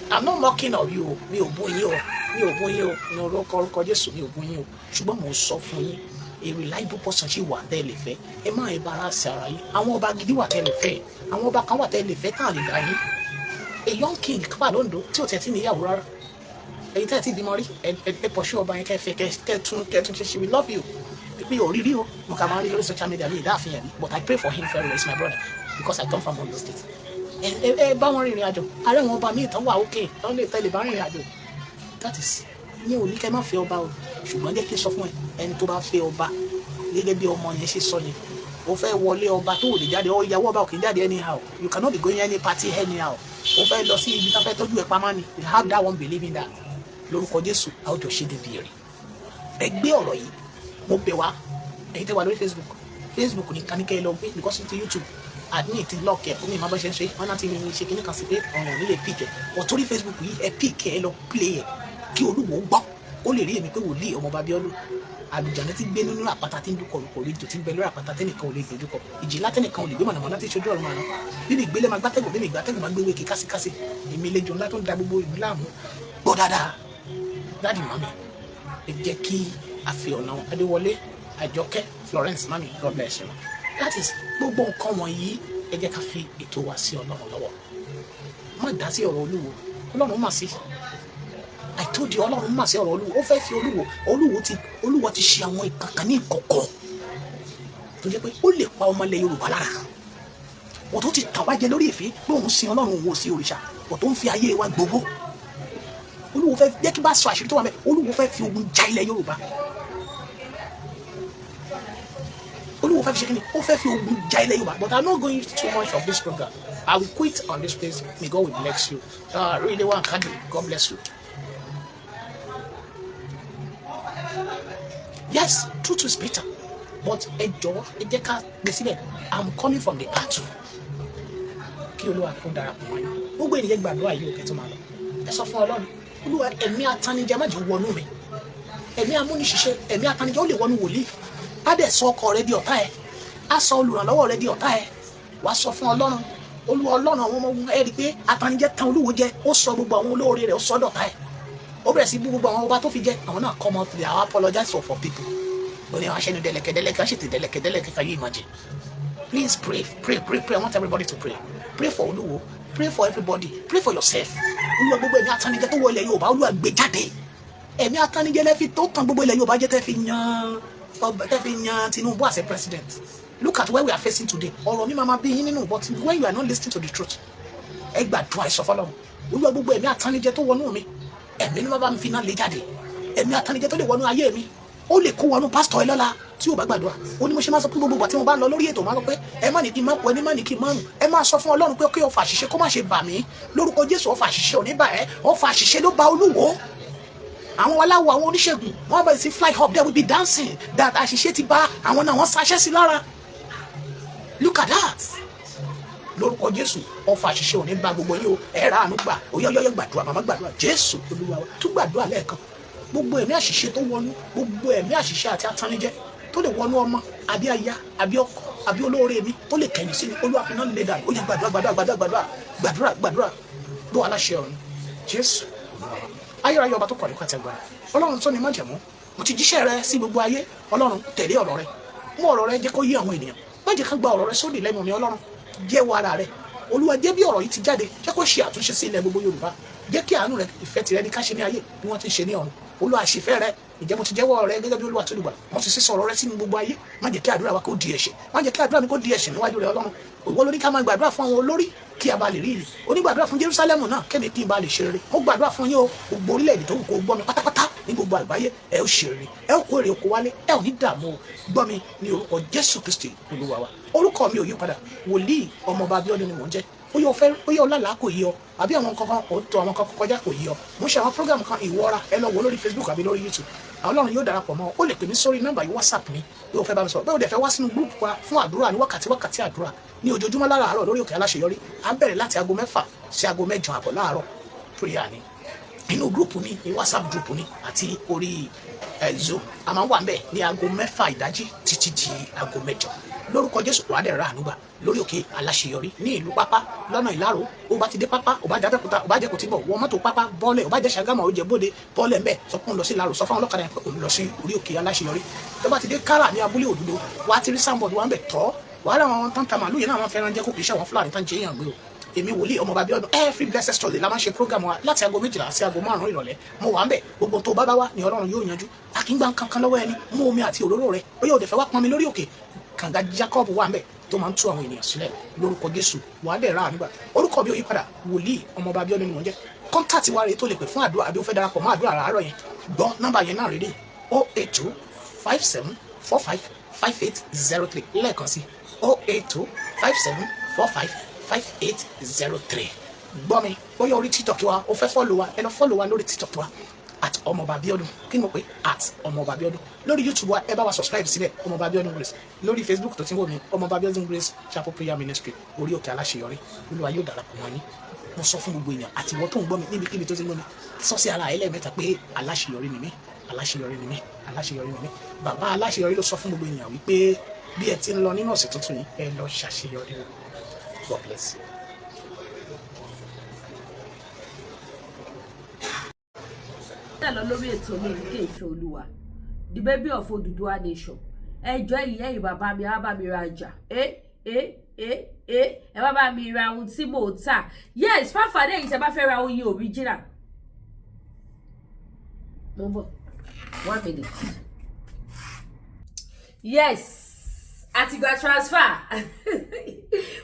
I'm not mocking of you o. Mi ò bú yín o, mi ò bú yín o. Ní orúkọ Jésù, mi ò bú yín o. Ṣùgbọ́n mò ń sọ fún yín, a reliable person ṣì wà tẹ́ ẹ lè fẹ́. Ẹ má embarrass ara yín. Àwọn ọba gidi wà tẹ́ ẹ lè fẹ́. Àwọn ọba kan wà tẹ́ ẹ lè fẹ́ tán lè dá yín. A young king wà lóńdó tí ò tẹ̀ tí níyàwó rárá. Ẹ̀yin tẹ́ ẹ ti bímọ rí, ẹ pọ̀ṣù ọba yẹn, kẹ́ fẹ́ kẹ́ tún ṣe. She will love you. Mi ò rí rí o, mo kà máa ń rí lórí social media, mi ìdáàfin yẹn, but I pray for him very well. He's my brother because I come from Ondo State. Ẹ bá wọn rìnrìn àjò. Ààrẹ wọn ọba míì tán wà ókè tán lè tẹ́lẹ̀ bá rìnrìn àjò. That is, ní ò ní kẹ́ má fẹ́ ọba o, ṣùgbọ́n jẹ́ kí n sọ fún ẹ, ẹni tó bá fẹ́ ọba gẹ́gẹ́ bí ọmọ yẹn ṣe sọ yẹn. Ó fẹ́ wọlé ọba tó ò lè jáde. Ó ìyàwó ọba ò kì í jáde anyhow. You cannot be going any party anyhow. Ó fẹ́ lọ sí ibi tó fẹ́ tọ́jú ẹ pamọ́ ni. You have that one believe in that. Lórúkọ Jésù, a ó jọ ṣe débi èrè. Ẹ gbé ọ̀rọ̀ yìí, mo bẹ̀ wá. Ẹ̀yin tẹ́ wà lórí Facebook, Facebook nìkan ní kẹ́ ẹ lọ gbé, because ti YouTube, admin ti lock ẹ̀ fún mi. Má bá ṣe ń ṣe wọn náà ti ṣe kíní kan sí pé ọ̀ràn ò ní lè pick ẹ̀. Ọ̀tórí Facebook yìí, ẹ pick ẹ, lọ play ẹ̀ kí Olúwo gbọ́, ó lè rí èmi pé wòlíì ọmọọba Abíọ́dún àlùjáde ti gbé nínú àpáta tí ń dúkọ̀ lùkọ̀ lójú, tí ń bẹ lórí àpáta tẹ́nìkan ò lè dojúkọ, ìjì látẹ́nìkan ò lè gbé, mọ̀nàmọ́ná tí ṣojú ọ̀run àná bíbí ìgbélé máa gbátẹ́gùn, bíbí ìgbátẹ́gùn máa gbé wéke kásíkásí. Èmi lẹ́jọ́ ńlá tó ń da gbogbo ìlú láàmú. Gbọ́ dáadáa, daddy, mummy, ẹ jẹ́ kí a fi ọ̀nà. Adéwọlé Àjọkẹ́ Florence, mummy, God bless you. That is gbogbo nǹkan wọ̀nyí. Ẹ jẹ́ ká fi ètò wa sí Ọlọ́run lọ́wọ́. Má dá sí ọ̀rọ̀ Olúwo, Ọlọ́run mà sí. I told you, Ọlọ́run mà sí ọ̀rọ̀ Olúwo. Ó fẹ́ fi Olúwo, Olúwo ti ṣe àwọn ìkankan ní ìkọ̀kọ̀ tó jẹ́ pé ó lè pa ọmọ ilẹ̀ Yorùbá lára. Wọ́n tó ti tàn wá jẹ lórí ìfẹ́ pé òun sin Ọlọ́run, òun ò sí òrìṣà, wọ́n tó ń fi ayé wa gbowó. Olúwo fẹ́ jẹ́ kí bá sọ àṣírí tó wà mẹ́. Olúwo fẹ́ fi ogun ja ilẹ̀ Yorùbá. Olúwo fẹ́ fi ṣe kí ni? Ó fẹ́ fi ogun ja ilẹ̀ Yorùbá. But I'm not going too much of this program. I will quit on this place. May God will bless you. Really one Kadri, God bless you. Yes, truth is bitter, but ẹ jọ̀ọ́, ẹ jẹ́ ká gbé síbẹ̀. I'm coming from the battle. Kí Olúwa kó darapọ̀ mọ́ yín. Gbogbo ènìyàn, gbàdúrà yìí, òkè tó máa lọ. Ẹ sọ fún Ọlọ́run: Olúwa, ẹ̀mí atanijẹ má jẹ́ wọnú mi, ẹ̀mí amúniṣiṣẹ́. Ẹ̀mí atanijẹ ó lè wọnú wòlíì, á dẹ̀ sọ ọkọ rẹ di ọ̀tá ẹ̀, á sọ olùrànlọ́wọ́ rẹ di ọ̀tá ẹ̀. Wàá sọ fún Ọlọ́run: Olúwa Ọlọ́run àwọn ọmọ ogun. Ẹ rí i pé atanijẹ tan Olúwo jẹ, ó sọ gbogbo àwọn olóore rẹ̀, ó sọ dọ̀tá ẹ̀. Ó bẹ̀rẹ̀ sí bú gbogbo àwọn ọba tó fi jẹ. Àwọn náà come out, they are apologize for people. Ó ní àwọn aṣẹ́nu dẹ̀lẹ̀kẹ̀ dẹ̀lẹ̀kẹ̀, wọ́n ṣètò dẹ̀lẹ̀kẹ̀ dẹ̀lẹ̀kẹ̀. Can you imagine? Please pray, pray, pray, pray. I want everybody to pray. Pray for Olúwo, pray for everybody, pray for yourself. Olúwa, gbogbo ẹ̀mí atanijẹ tó wọ ilẹ̀ Yorùbá, Olúwa, gbé jáde. Ẹ̀mí atanijẹ lẹ́fi tó tàn gbogbo ilẹ̀ Yorùbá jẹ́, tẹ́ fi yan Tinubu as a president. Look at where we are facing today. Ọ̀rọ̀ mi máa ma bí yín nínú, but when you are not listening to the truth. Ẹ gbàdúrà, ẹ sọ fọlọ́run: Olúwa, gbogbo ẹ̀mí atanijẹ tó wọnú mi, ẹ̀mí ni wọ́n bá mi fi iná lé jáde. Ẹ̀mí atanijẹ tó lè wọnú ayé mi, ó lè kó wọnú pásítọ̀ ẹ lọ́la tí ò bá gbàdúrà. Ó ní mo ṣe máa sọ pé gbogbo ìgbà tí mo bá ń lọ lórí ètò, máa sọ pé ẹ má ní kí n má kú, ẹni má ní kí n má rùn. Ẹ máa sọ fún Ọlọ́run pé kí ọfà àṣìṣe kó má ṣe bà mí. Lórúkọ Jésù, ọfà àṣìṣe ò ní bà ẹ́. Ọfà àṣìṣe ló ba Olúwo. Àwọn aláwọ̀, àwọn oníṣègùn, wọ́n bẹ̀rẹ̀ sí fly up. There will be dancing that àṣìṣe ti bá àwọn náà, wọ́n ṣaṣẹ́ sí lára. Look at that. Lórúkọ Jésù, ọfà àṣìṣe ò ní bá gbogbo yín o. Ẹ ra àánú gbà. Oyọyọyọ, gbàdúrà, màmá, gbàdúrà. Jésù Olúwa wa. Tún gbàdúrà lẹ́ẹ̀kan. Gbogbo ẹ̀mí àṣìṣe tó wọnú, gbogbo ẹ̀mí àṣìṣe àti atannijẹ tó lè wọnú ọmọ àbí aya àbí ọkọ àbí olóore mi tó lè kẹ̀yìn sí mi, Olúwa, fi náà lè dànù. Ó yẹ, gbàdúrà, gbàdúrà, gbàdúrà, gbàdúrà, gbàdúrà, gbàdúrà. Ló aláṣẹ ọ̀run, Jésù Olúwa wa. Ayérayé, ọba tó kọ̀ nípa àti agbára, Ọlọ́run tó ní májẹ̀mú, mo ti jíṣẹ́ rẹ sí gbogbo ayé. Ọlọ́run, tẹ̀lé ọ̀rọ̀ rẹ, mú ọ̀rọ̀ rẹ, jẹ́ kó yé àwọn ènìyàn. Má jẹ́ ká gba ọ̀rọ̀ rẹ sódì lẹ́nu mi. Ọlọ́run, jẹ́wọ́ ara rẹ. Olúwa, jẹ́ bí ọ̀rọ̀ yìí ti jáde, jẹ́ kó ṣe àtúnṣe sí ilẹ̀ gbogbo Yorùbá. Jẹ́ kí àánú rẹ, ìfẹ́ tirẹ̀ ní ká ṣe ní ayé bí wọ́n ti ń ṣe ní ọ̀run. Olúwa, ṣèfẹ́ rẹ. Ìjẹ́ mo ti jẹ́wọ́ rẹ gẹ́gẹ́ bí Olúwa tó lùgbà, mo ti sísọ ọ̀rọ̀ rẹ sínú gbogbo ayé. Má jẹ́ kí àdúrà wa kó di ẹ̀ṣẹ̀, má jẹ́ kí àdúrà mi kó di ẹ̀ṣẹ̀ níwájú rẹ. Ọlọ́run, ìwọ ló ní ká máa gbàdúrà fún àwọn olórí kí a bá lè rí ìlú onígbàdúrà fún Jerusalem náà, kẹ́mi kí n bá lè ṣe rere. Mo gbàdúrà fún yín o. Gbogbo orílẹ̀-èdè tó wù kó gbọ́ mi pátápátá ní gbogbo àgbáyé, ẹ ó ṣe rere, ẹ ó kó èrè oko wálé, ẹ ò ní dààmú o. Gbọ́ mi ní orúkọ Jésù Kristi Olúwa wa. Orúkọ mi ò yí padà, wòlíì ọmọọba Abíọ́dún ni mò ń jẹ́. Ó yẹ ọfẹ, ó yẹ ọlálàá kò yí ọ, àbí àwọn kankan ò tó àwọn kankan kọjá kò yí ọ. Mo ṣe àwọn program kan ìwọra, ẹ lọ wò lórí Facebook àbí lórí YouTube. Àwọn Ọlọ́run yóò darapọ̀ mọ́. Ó lè pè mí sórí nọ́mbà yìí, WhatsApp mi, bí o fẹ́ bá mi sọ̀rọ̀, bẹ́ẹ̀ o dẹ̀ fẹ́ wá sínú group wa fún àdúrà ní wákàtí wákàtí, àdúrà ní ojoojúmọ́ láràárọ̀ lórí òkè aláṣeyọrí. À ń bẹ̀rẹ̀ láti aago 6 sí aago 8:30 láàárọ̀. Prayer ni inú group ni, ní WhatsApp group ni àti orí ẹ̀ Zoom. A máa ń wà ń bẹ̀ ní aago 6 ìdájí títí di aago 8. Lórúkọ Jésù, wàá dẹ̀ ra àánú gbà lórí òkè aláṣeyọrí ní ìlú Pápá, lọ́nà Ìlárò. Ó bá ti dé Pápá, ó bá jẹ́ Abẹ́òkúta, ó bá jẹ́ Kòtíbọ̀, wọ mọ́tò Pápá bọ́ọ̀lẹ̀. Ó bá jẹ́ Ṣàgámù, ó jẹ́ Bóde, bọ́ọ̀lẹ̀ ńbẹ̀, sọ pé òun lọ sí Ìlárò. Sọ fáwọn ọlọ́kadà yẹn pé òun lọ sí orí òkè aláṣeyọrí. Tó bá ti dé Kára ní abúlé Òdúdó, wàá ti rí signboard wa ń bẹ̀ tọ́. Wàhálà àwọn tán ta màálù yẹn náà, wọ́n fẹ́ràn jẹ́ kó kì í ṣe àwọn Fúlàní tán jẹ́ èèyàn gbé o. Èmi wòlíì ọmọọba Abíọ́dún, every blessed Thursday la máa ń ṣe program wa láti aago 12 sí aago 5 ìrọ̀lẹ́. Mo wà ń bẹ̀. Gbogbo tó bá bá wá ní Ọlọ́run yóò yanjú. Akíngbà kankan lọ́wọ́ ẹni. Mú omi àti òróró rẹ, ó yóò dẹ̀ fẹ́ wá pọn mi lórí òkè. Kànga Jacob wà ń bẹ̀ tó máa ń tú àwọn ènìyàn sílẹ̀. Lórúkọ Jésù, wà á dẹ̀ ra àánú gbà. Orúkọ mi ò yí padà, wòlíì ọmọọba Abíọ́dún ni mò ń jẹ́. Contact wa rèé tó lè pè fún àdúrà àbí ó fẹ́ darapọ̀ mọ́ àdúrà àárọ̀ yẹn. Gbọ́ nọ́mbà yẹn náà rèé: 08257455803. Lẹ́ẹ̀kan sí 08257455803. Gbọ́ mi, bóyá orí TikTok wa o fẹ́ follow wa, ẹ lọ follow wa lórí TikTok wa @ọmọọba Abiodun. Kí ni mo pè? @ọmọọba Abiodun. Lórí YouTube wa, ẹ bá wa subscribe síbẹ̀, Ọmọọba Abiodun Grace. Lórí Facebook tó ti ń wò mí, Ọmọọba Abiodun Grace Chapel Prayer Ministry, Orí Òkè Aláṣeyọrí. Olúwa yóò darapọ̀ mọ́ yín. Mo sọ fún gbogbo èèyàn àti ìwọ tó ń gbọ́ mi níbikíbi tó ti ń gbọ́ mi, sọ sí ara ẹ lẹ́ẹ̀mẹ́ta pé aláṣeyọrí ni mí, aláṣeyọrí ni mí, aláṣeyọrí ni mí. Bàbá aláṣeyọrí ló sọ fún gbogbo èèyàn wípé bí ẹ ti ń lọ nínú ọ̀sẹ̀ tuntun yìí, ẹ lọ ṣàṣeyọrí o. God bless you. Tẹ̀ lọ lórí ètò mi, Ìdíkè Ìfẹ́ Olúwa, the baby of Odùduwà nation. Ẹjọ́ ẹ̀yìn ẹ̀yìn bàbá mi, á bá mi ra ọjà. Ẹ ẹ ẹ ẹ ẹ bá bá mi ra ohun tí mò ń tà. Yes, fáfàdé èyí tẹ́ bá fẹ́ ra oyin original. Mo ń bọ̀, one minute. Yes, àti gba transfer,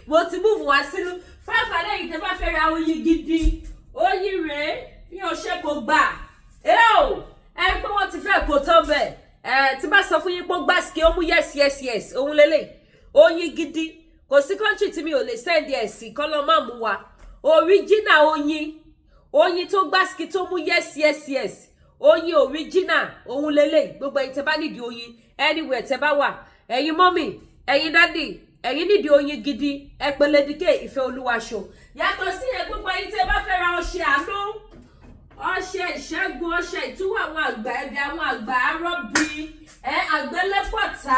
mo ti move wá sínú. Fáfàdé èyí tẹ́ bá fẹ́ ra oyin gidi, oyin rèé, bí o ṣe kò gbà ẹ o, ẹ pé wọ́n ti fẹ́ kó tán bẹ́ẹ̀. Ẹ tí bá sọ fún yín pé ó gbàsíkì, ó mú. Yes, òun lélẹ̀, oyin gidi. Kò sí country tí mi ò lè send ẹ̀ sí, kọ́ lọ́ má mú wa. Original oyin, oyin tó gbàsíkì, tó mú. Yes, oyin original, òun lélẹ̀. Gbogbo ẹ̀yin tẹ́ bá nídìí oyin, anywhere tẹ́ bá wà, ẹ̀yin mummy, ẹ̀yin daddy, ẹ̀yin nídìí oyin gidi, ẹ pè Lady K Ìfẹ́ Olúwa show. Yàtọ̀ sí ẹ, gbogbo ẹ̀yin tẹ́ bá fẹ́ ra ọṣẹ àánú, ọṣẹ ìṣẹ́gun, ọṣẹ ìtúwọ̀ àwọn àgbà, ẹbí àwọn àgbà, arọ́bí ẹ, àgbélépọ̀tà,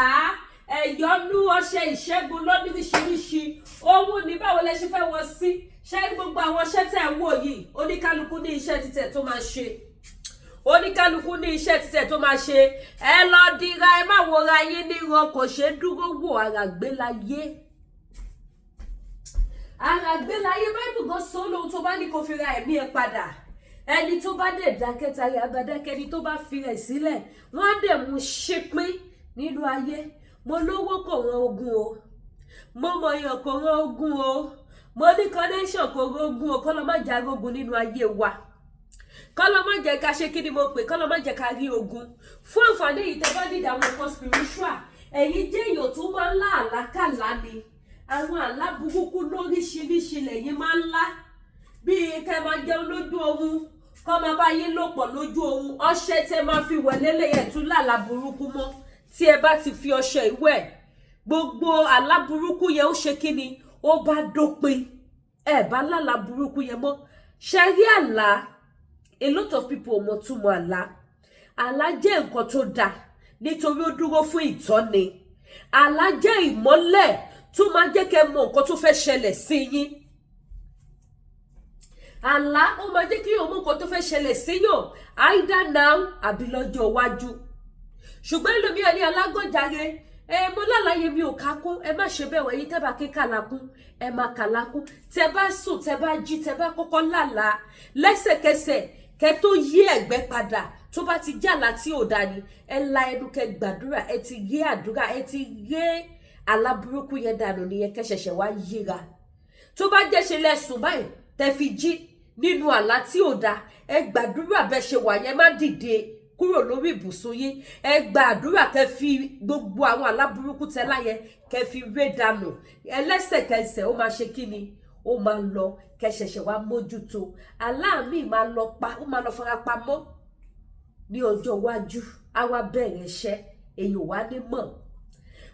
ẹ̀yọ́nú, ọṣẹ ìṣẹ́gun lóníríṣiríṣi, òun ní. Báwo lẹ ṣe fẹ́ wọ́n sí? Ṣé gbogbo àwọn iṣẹ́ tẹ̀ ń wò yìí, oníkálukú ní iṣẹ́ títẹ̀ tó máa ṣe, oníkálukú ní iṣẹ́ títẹ̀ tó máa ṣe. Ẹ lọ dira, ẹ má wọra yín níran, kò ṣeé dúró wò. Àràgbélayé, àràgbélayé. Báìbù gan sọ lóhun tó bá ní kó fi ra ẹ̀mí ẹ padà. Ẹni tó bá dẹ̀ dákẹ́ tayé abadákẹ́, ẹni tó bá fi rẹ̀ sílẹ̀, wọ́n á dẹ̀ mú ṣépín nínú ayé. Mo lówó kò ràn ogun o, mo mọ̀yàn kò ràn ogun o, mo ní connection kò ràn ogun o. Kọ́lọ́ má jẹ́ arógun nínú ayé wa, kọ́lọ́ má jẹ́ ká ṣe, kí ni mo pè, kọ́lọ́ má jẹ́ ká rí ogun. Fún àǹfààní yìí, tẹ́ bá nídìí àwọn nǹkan spiritual, ẹ̀yin jẹ́ èèyàn tó máa ń lá àlákàlá ni, àwọn àlá burúkú lóríṣiríṣi lẹ́yìn máa ń lá, bíi kẹ́ máa jẹun lójú oorun, kọ́ máa bá yín lò pọ̀ lójú oorun, ọṣẹ tẹ́ máa fi wẹ̀ lélẹ́yẹ̀ tún lálà burúkú mọ́. Tí ẹ bá ti fi ọṣẹ ìwẹ̀, gbogbo àlá burúkú yẹn, ó ṣe kí ni, ó bá dópin. Ẹ bá lálà burúkú yẹn mọ́. Ṣe rí àlá, a lot of people ò mọ̀ túmọ̀ àlá. Àlá jẹ́ nǹkan tó dáa nítorí ó dúró fún ìtọ́ni. Àlá jẹ́ ìmọ́lẹ̀ tó máa jẹ́ kẹ́ mọ̀ nǹkan tó fẹ́ ṣẹlẹ̀ sí yín. Àlá, ó máa jẹ́ kí yóò mọ̀ nǹkan tó fẹ́ ṣẹlẹ̀ síyàn, either now àbí lọ́jọ́ iwájú. Ṣùgbọ́n ẹlòmíràn ní alágọ̀járe ẹ, mo lálàyé mi ò ká kún. Ẹ má ṣe bẹ́ẹ̀ wọ̀. Ẹ̀yin tẹ́ bá ké kàlákún, ẹ má kàlákún. Tẹ́ bá sùn, tẹ́ bá jí, tẹ́ bá kọ́kọ́ lálàá, lẹ́sẹ̀kẹsẹ̀ kẹ́ tó yí ẹ̀gbẹ́ padà, tó bá ti jàlá tí ò dá ni, ẹ la ẹnu kẹ́ gbàdúrà. Ẹ ti gé àdúrà, ẹ ti gé àlá burúkú yẹn dànù nìyẹn. Kẹ́ ṣẹ̀ṣẹ̀ wá yíra. Tó bá jẹ́ ṣe lẹ́sùn báyìí tẹ́ fi jí nínú àlá tí ò dá, ẹ gbàdúrà. Bẹ́ ṣe wà yẹn, má dìde kúrò lórí ibùsùn yín. Ẹ gba àdúrà, kẹ́ fi gbogbo àwọn àlá burúkú tẹ́ láyẹ, kẹ́ fi ré dànù. Ẹlẹ́sẹ̀kẹsẹ̀, ó máa ṣe kí ni, ó máa lọ. Kẹ́ ṣẹ̀ṣẹ̀ wá mójútó. Àlá mi máa lọ pa, ó máa lọ fara pamọ́ ní ọjọ́ iwájú, á wá bẹ̀rẹ̀ iṣẹ́, èyí ò wá ní mọ̀.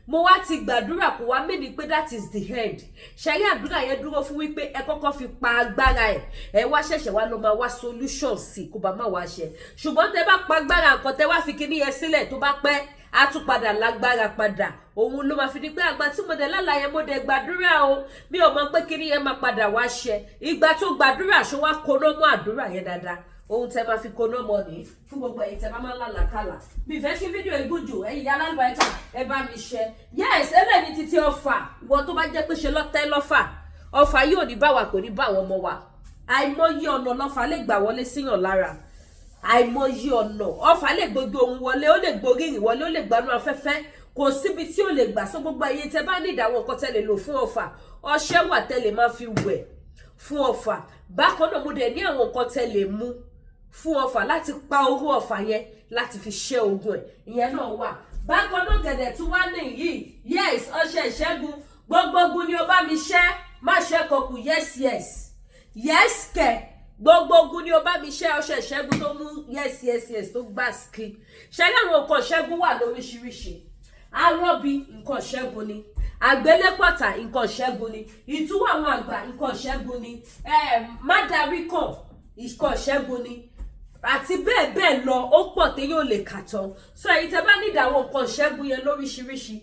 Mo wá ti gbàdúrà, kò wá mí ní pé that is the end. Ṣẹ̀rí, àdúrà yẹn dúró fún wípé ẹ kọ́kọ́ fi pa agbára ẹ̀, ẹ wá ṣẹ̀ṣẹ̀ wá lọ máa wá solution sí kó bá má wá ṣe. Ṣùgbọ́n tẹ bá pa agbára nǹkan, tẹ wá fi kíní yẹn sílẹ̀, tó bá pẹ́, á tún padà lágbára padà. Òun ló máa fi di pé àgbà tí mo dẹ̀ lálàyé, mo dẹ̀ gbàdúrà o, mi ò mọ̀ pé kíní yẹn máa padà wá ṣẹ. Ìgbà tó gbàdúrà, ṣó wá koná mọ́ àdúrà yẹn dáadáa? Ohun tẹ máa fi koná mọ́ ní fún gbogbo ẹ̀yin tẹ bá máa ń lálàkàlà. Mi fẹ́ kí fídíò ìgùn jù. Ẹ̀yin ìyá alálùbáríkà, ẹ bá mi ṣe. Yes, eléyìí títí ọfà. Ìwọ tó bá jẹ́ pé ṣe lọ́tẹ́ lọ́fà, ọfà yóò ní bá wa, kò ní bá àwọn ọmọ wa. Àìmọye ọ̀nà lọ́fà lè gbà wọlé síyàn lára. Àìmọye ọ̀nà ọfà lè gbójú ohun wọlé, ó lè gborí ìrìn wọlé, ó lè gbanú afẹ́fẹ́, kò síbi tí ó lè gbà. Sọ gbogbo ẹ̀yin tẹ bá nídìí àwọn nǹkan tẹ lè lò fún ọfà, ọṣẹ wà tẹ lè máa fi wẹ̀ fún ọfà. Bákan náà, mo dẹ̀ ní àwọn nǹkan tẹ lè mú fún ọfà láti pa orú ọfà yẹn, láti fi ṣẹ́ ogun ẹ̀, ìyẹn náà wà. Bákan náà gẹ̀dẹ̀ tún wá nìyí. Yes, ọṣẹ ìṣẹ́gun, Gbogbo ogun ni o bá mi ṣẹ́, má ṣe kọkù. Yes, yes kẹ. Gbogbo ogun ni o bá mi ṣẹ́. Ọṣẹ ìṣẹ́gun tó mú yes tó gbà ski ṣẹlẹ̀. Àwọn nǹkan ìṣẹ́gun wà lóríṣiríṣi. Arọ́bí, nǹkan ìṣẹ́gun ni. Àgbélépọ̀tà, nǹkan ìṣẹ́gun ni. Ìtúwọ̀ àwọn àgbà, nǹkan ìṣẹ́gun ni. Mádàrí kàn, nǹkan ìṣẹ́gun ni, àti bẹ́ẹ̀ bẹ́ẹ̀ lọ. Ó pọ̀ téyàn ò lè kà tán. So èyí tẹ́ bá need àwọn nǹkan ìṣẹ́gun yẹn lóríṣiríṣi,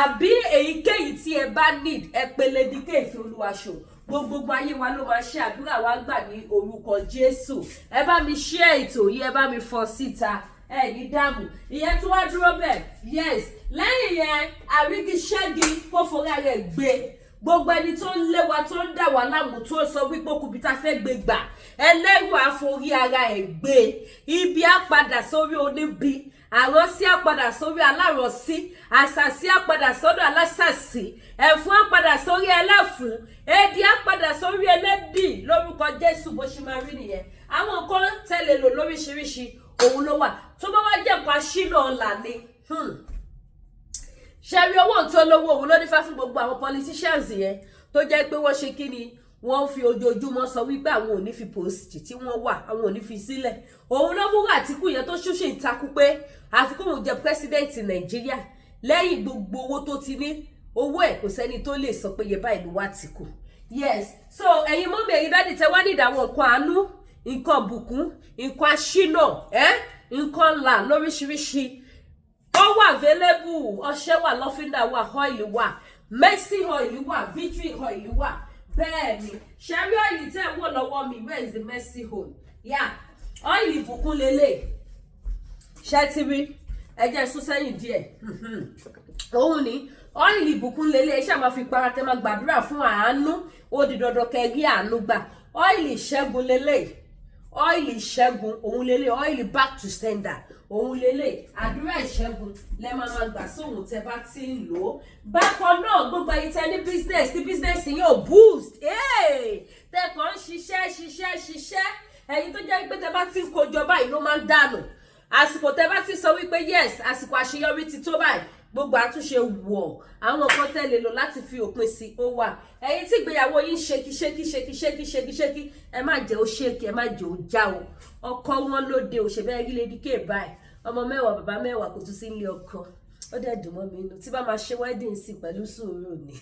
àbí èyíkéyìí tí ẹ bá need, ẹ pè Lady K Ìfẹ́ Olúwaṣọ. Gbogbogbò ayé wa ló máa ṣe àdúrà wa gbà ní orúkọ Jésù. Ẹ bá mi share ètò yìí, ẹ bá mi fọ síta, ẹ ní dààmú. Ìyẹn tó wá dúró bẹ́ẹ̀. Yes, lẹ́yìn yẹn, àrígiṣẹ́gi kó forí rẹ̀ gbé. Gbogbo ẹni tó ń lé wa, tó ń dà wá láàmú, tó ń sọ wípé okùnbi tá a fẹ́ gbé gbà, ẹlẹ́rù àforí ara ẹ̀ gbé. Ibi á padà sórí oníbi, àránṣí á padà sórí alárọ̀sí, àṣàṣí á padà sọ́dọ̀ alásàsí, ẹ̀fún á padà sórí ẹlẹ́fun, èdè á padà sórí ẹlẹ́dì lórúkọ Jésù. Bó ṣe máa rí nìyẹn. Àwọn nǹkan tẹ́lẹ̀ lò lóríṣiríṣi òun ló wà. Tó bá wá jẹ́ nǹkan aṣínà ọ̀la ni, ṣe rí owó tó lówó, òun ló nífẹ̀ẹ́ fún gbogbo àwọn politicians yẹn tó jẹ́ pé wọ́n ṣe kí ni, wọ́n fi ojoojúmọ́ sọ wípé àwọn ò ní fi post tí wọ́n wà, àwọn ò ní fi sílẹ̀. Òun ló mú Àtìkù yẹn tó ṣúṣì ń takú pé àfikún òun jẹ president Nàìjíríà. Lẹ́yìn gbogbo owó tó ti ní, owó ẹ̀ kò sẹ́ni tó lè sọ pé iye báyìí ló wá Àtìkù. Yes, so ẹ̀yin mummy, ẹ̀yin daddy, tẹ wá nídìí àwọn nǹkan àánú, nǹkan bùkún, nǹkan aṣínà, nǹkan ńlá lóríṣiríṣi, ó wà available. Ọṣẹ wà, lọ́fíńdà wà, oil wà, mercy oil wà, victory oil wà. Bẹ́ẹ̀ ni ṣẹ́rí oil tẹ́ ẹ̀ wò lọ́wọ́ mi. Where is the mercy oil? Yeah, oil ìbùkún lélẹ̀. Ṣẹ́ ti rí? Ẹ jẹ́ sún sẹ́yìn díẹ̀. Òun ni oil ìbùkún lélẹ̀. Ẹ ṣáà máa fi para, tẹ́ máa gbàdúrà fún àánú, ó di dandan kẹ́ rí àánú gbà. Oil ìṣẹ́gun lélẹ̀, oil ìṣẹ́gun òun lélẹ̀, oil back to sender òun lélẹ̀. Àdúrà ìṣẹ́gun lẹ máa máa gbà sóhun tẹ bá ti ń lò ó. Bákan náà, gbogbo ẹ̀yin tẹ ní business, tí business yín ò boost, tẹ kàn ń ṣiṣẹ́ ṣiṣẹ́ ṣiṣẹ́, ẹ̀yin tó jẹ́ pé tẹ bá ti ń kójọ báyìí ló máa ń dànù, àsìkò tẹ bá ti sọ wípé yes, àsìkò àṣeyọrí ti tó báyìí, gbogbo àtúnṣe wọ̀, àwọn nǹkan tẹ́ lè lò láti fi òpin sí ó wà. Ẹ̀yin tí ìgbéyàwó yín shaky shaky shaky shaky shaky shaky, ẹ má jẹ́ ó shaky, ẹ má jẹ́ ó já o. Ọkọ wọn lóde òṣèbẹ́ rí Lady K báyìí, ọmọ 10, bàbá 10, kò tún sí ilé ọkọ. Ó dẹ̀ dùn mọ́ mi inú tí bá máa ṣe wedding sí pẹ̀lú sùúrù ni.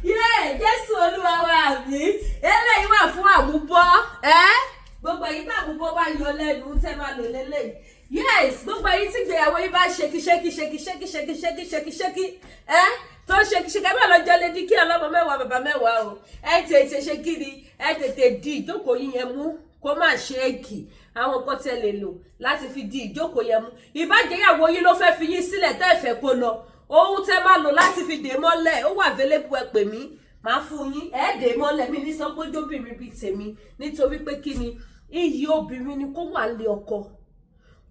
Yé, Jésù Olúwa wa mi. Eléyìí wà fún àmúbọ́ ẹ́. Gbogbo ẹ̀yin tí àmúbọ́ bá yọ lẹ́nu, tẹ́ máa lò lélẹ́yìí. Yes, gbogbo ẹ̀yin tí ìgbéyàwó yín bá shaky shaky shaky shaky shaky shaky shaky shaky ẹ́, tó ń shaky shaky, ẹ bá lọ jọ Lady K ọlọ́mọ 10, bàbá 10 o. Ẹ tètè ṣe kí ni, ẹ tètè di ìjókòó yín yẹn mú, kó má ṣe é kì. Àwọn nǹkan tẹ́ lè lò láti fi di ìjókòó yẹn mú, ìbájẹ́yàwó yín ló fẹ́ fi yín sílẹ̀, tẹ́ ẹ fẹ́ kó lọ, ohun tẹ́ máa lò láti fi dè mọ́lẹ̀, ó wà available. Ẹ pè mí, máa fún yín. Ẹ dè mọ́lẹ̀. Mi ní sọ pé jóbìnrin bíi tèmi, nítorí pé kí ni, iyì obìnrin ni kó wà lé ọkọ,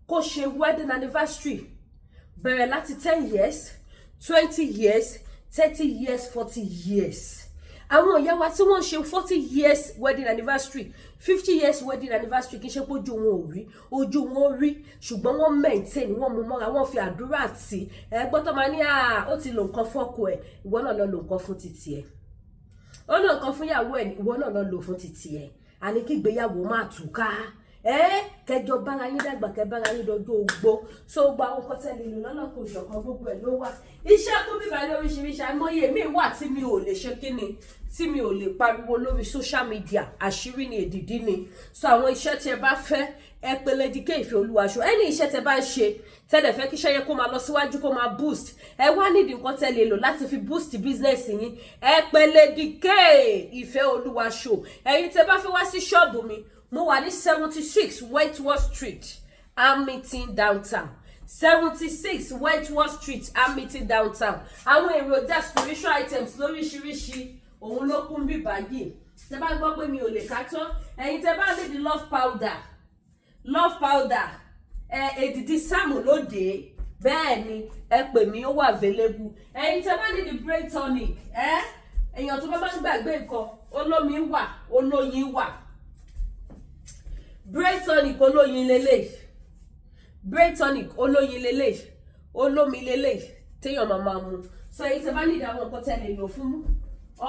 kó ṣe wedding anniversary, bẹ̀rẹ̀ láti 10 years, 20 years, 30 years, 40 years. Àwọn ìyá wa tí wọ́n ń ṣe 40 years wedding anniversary, 50 years wedding anniversary, kì í ṣe pé ojú wọn ò rí, ojú wọn ò rí, ṣùgbọ́n wọ́n maintain, wọ́n mú mọ́ra, wọ́n fi àdúrà tì. Ẹ gbọ́ tó máa ní, ó ti lo nǹkan fọ́kọ ẹ̀, ìwọ náà lọ lo nǹkan fún títì ẹ̀. Ó lo nǹkan fún ìyàwó ẹ̀, ìwọ náà lọ lò fún títì ẹ̀. Àní kí ìgbéyàwó máa túká, ẹ kẹjọ bára yín dàgbà, kẹ bára yín dọjọ́ ogbó. So gba àwọn nǹkan tẹ́lẹ̀ lò lọ́nà kò ṣọ̀kan, gbogbo ẹ̀ ló wà. Iṣẹ́ kún bíbá lóríṣiríṣi. Àìmọye mi wà tí mi ò lè ṣe kíni, tí mi ò lè pariwo lórí social media. Àṣírí ni, èdìdí ni. So àwọn iṣẹ́ tí ẹ bá fẹ́, ẹ pè Lady K Ìfẹ́ Olúwaṣọ. Ẹni iṣẹ́ tẹ bá ń ṣe, tẹ́lẹ̀ fẹ́ kí iṣẹ́ yẹn kó máa lọ síwájú, kó máa boost, ẹ wá nídìí nǹkan tẹ́ lè lò láti fi boost business yín, ẹ pè Lady K Ìfẹ́ Olúwaṣọ. Ẹ̀yin tẹ́ bá fẹ́ wá sí ṣọ́ọ̀bù mi, mo wà ní 76 Wentworth Street, Hamilton downtown. 76 Wentworth Street, Hamilton downtown. Àwọn èròjà spiritual items lóríṣiríṣi òun ló kún bí báyìí. Tẹ́ bá gbọ́ pé mi ò lè ká tán, ẹ̀yin tẹ́ bá ní di love powder, love powder ẹ, èdìdí sáàmù lóde, bẹ́ẹ̀ ni, ẹ pè mí, ó wà available. Ẹ̀yin tẹ́ bá ní di brain tonic, ẹ èèyàn tó bá máa ń gbàgbé nǹkan, olómi wà, olóyin wà. Brain tonic olóyin lélẹ̀, brain tonic olóyin lélẹ̀, olómi lélẹ̀ téèyàn máa máa mu. So So èyí tẹ́ bá ní ìdáwọ́ nǹkan tẹ́ lè lò fún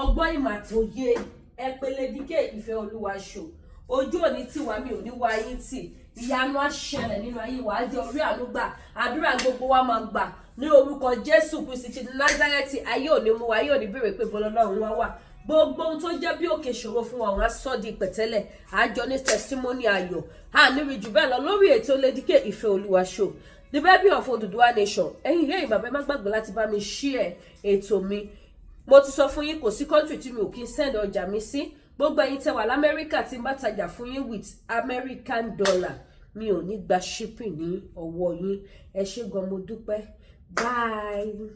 ọgbọ́n, ìmọ̀ àtòyé, ẹ pè Lady K Ìfẹ́ Olúwa Show. Ojú òní tiwa, mi ò ní wá yín tì. Ìyanu á ṣẹlẹ̀ nínú ayé wa, á jẹ́ orí àánú gbà. Àdúrà gbogbo wa máa gbà ní orúkọ Jésù Kristi ti Názárẹ́tì. Ayé òní mú wa, ayé òní béèrè pé bọ́lá Ọlọ́run wá wà. Gbogbo ohun tó jẹ́ bí òkè ìṣòro fún wa, òun á sọ di pẹ̀tẹ́lẹ̀. Àjọ ní testimony ayọ̀. A níbi jù bẹ́ẹ̀ lọ lórí ètò Lady K Ìfẹ́ Olúwa Show, the baby of Oduduwa Nation. Ẹ̀yin ìyá, ìbàbá, ẹ má gbàgbé láti bá mi share ètò mi. Mo ti sọ fún yín, kò sí country tí mi ò kí ń send ọjà mi sí. Gbogbo ẹ̀yin tẹ́ wà lamẹ́ríkà, tí n bá tajà fún yín with American dollar, mi ò ní gba shipping ní ọwọ́ yín. Ẹ ṣé gan, mo dúpẹ́. Bye.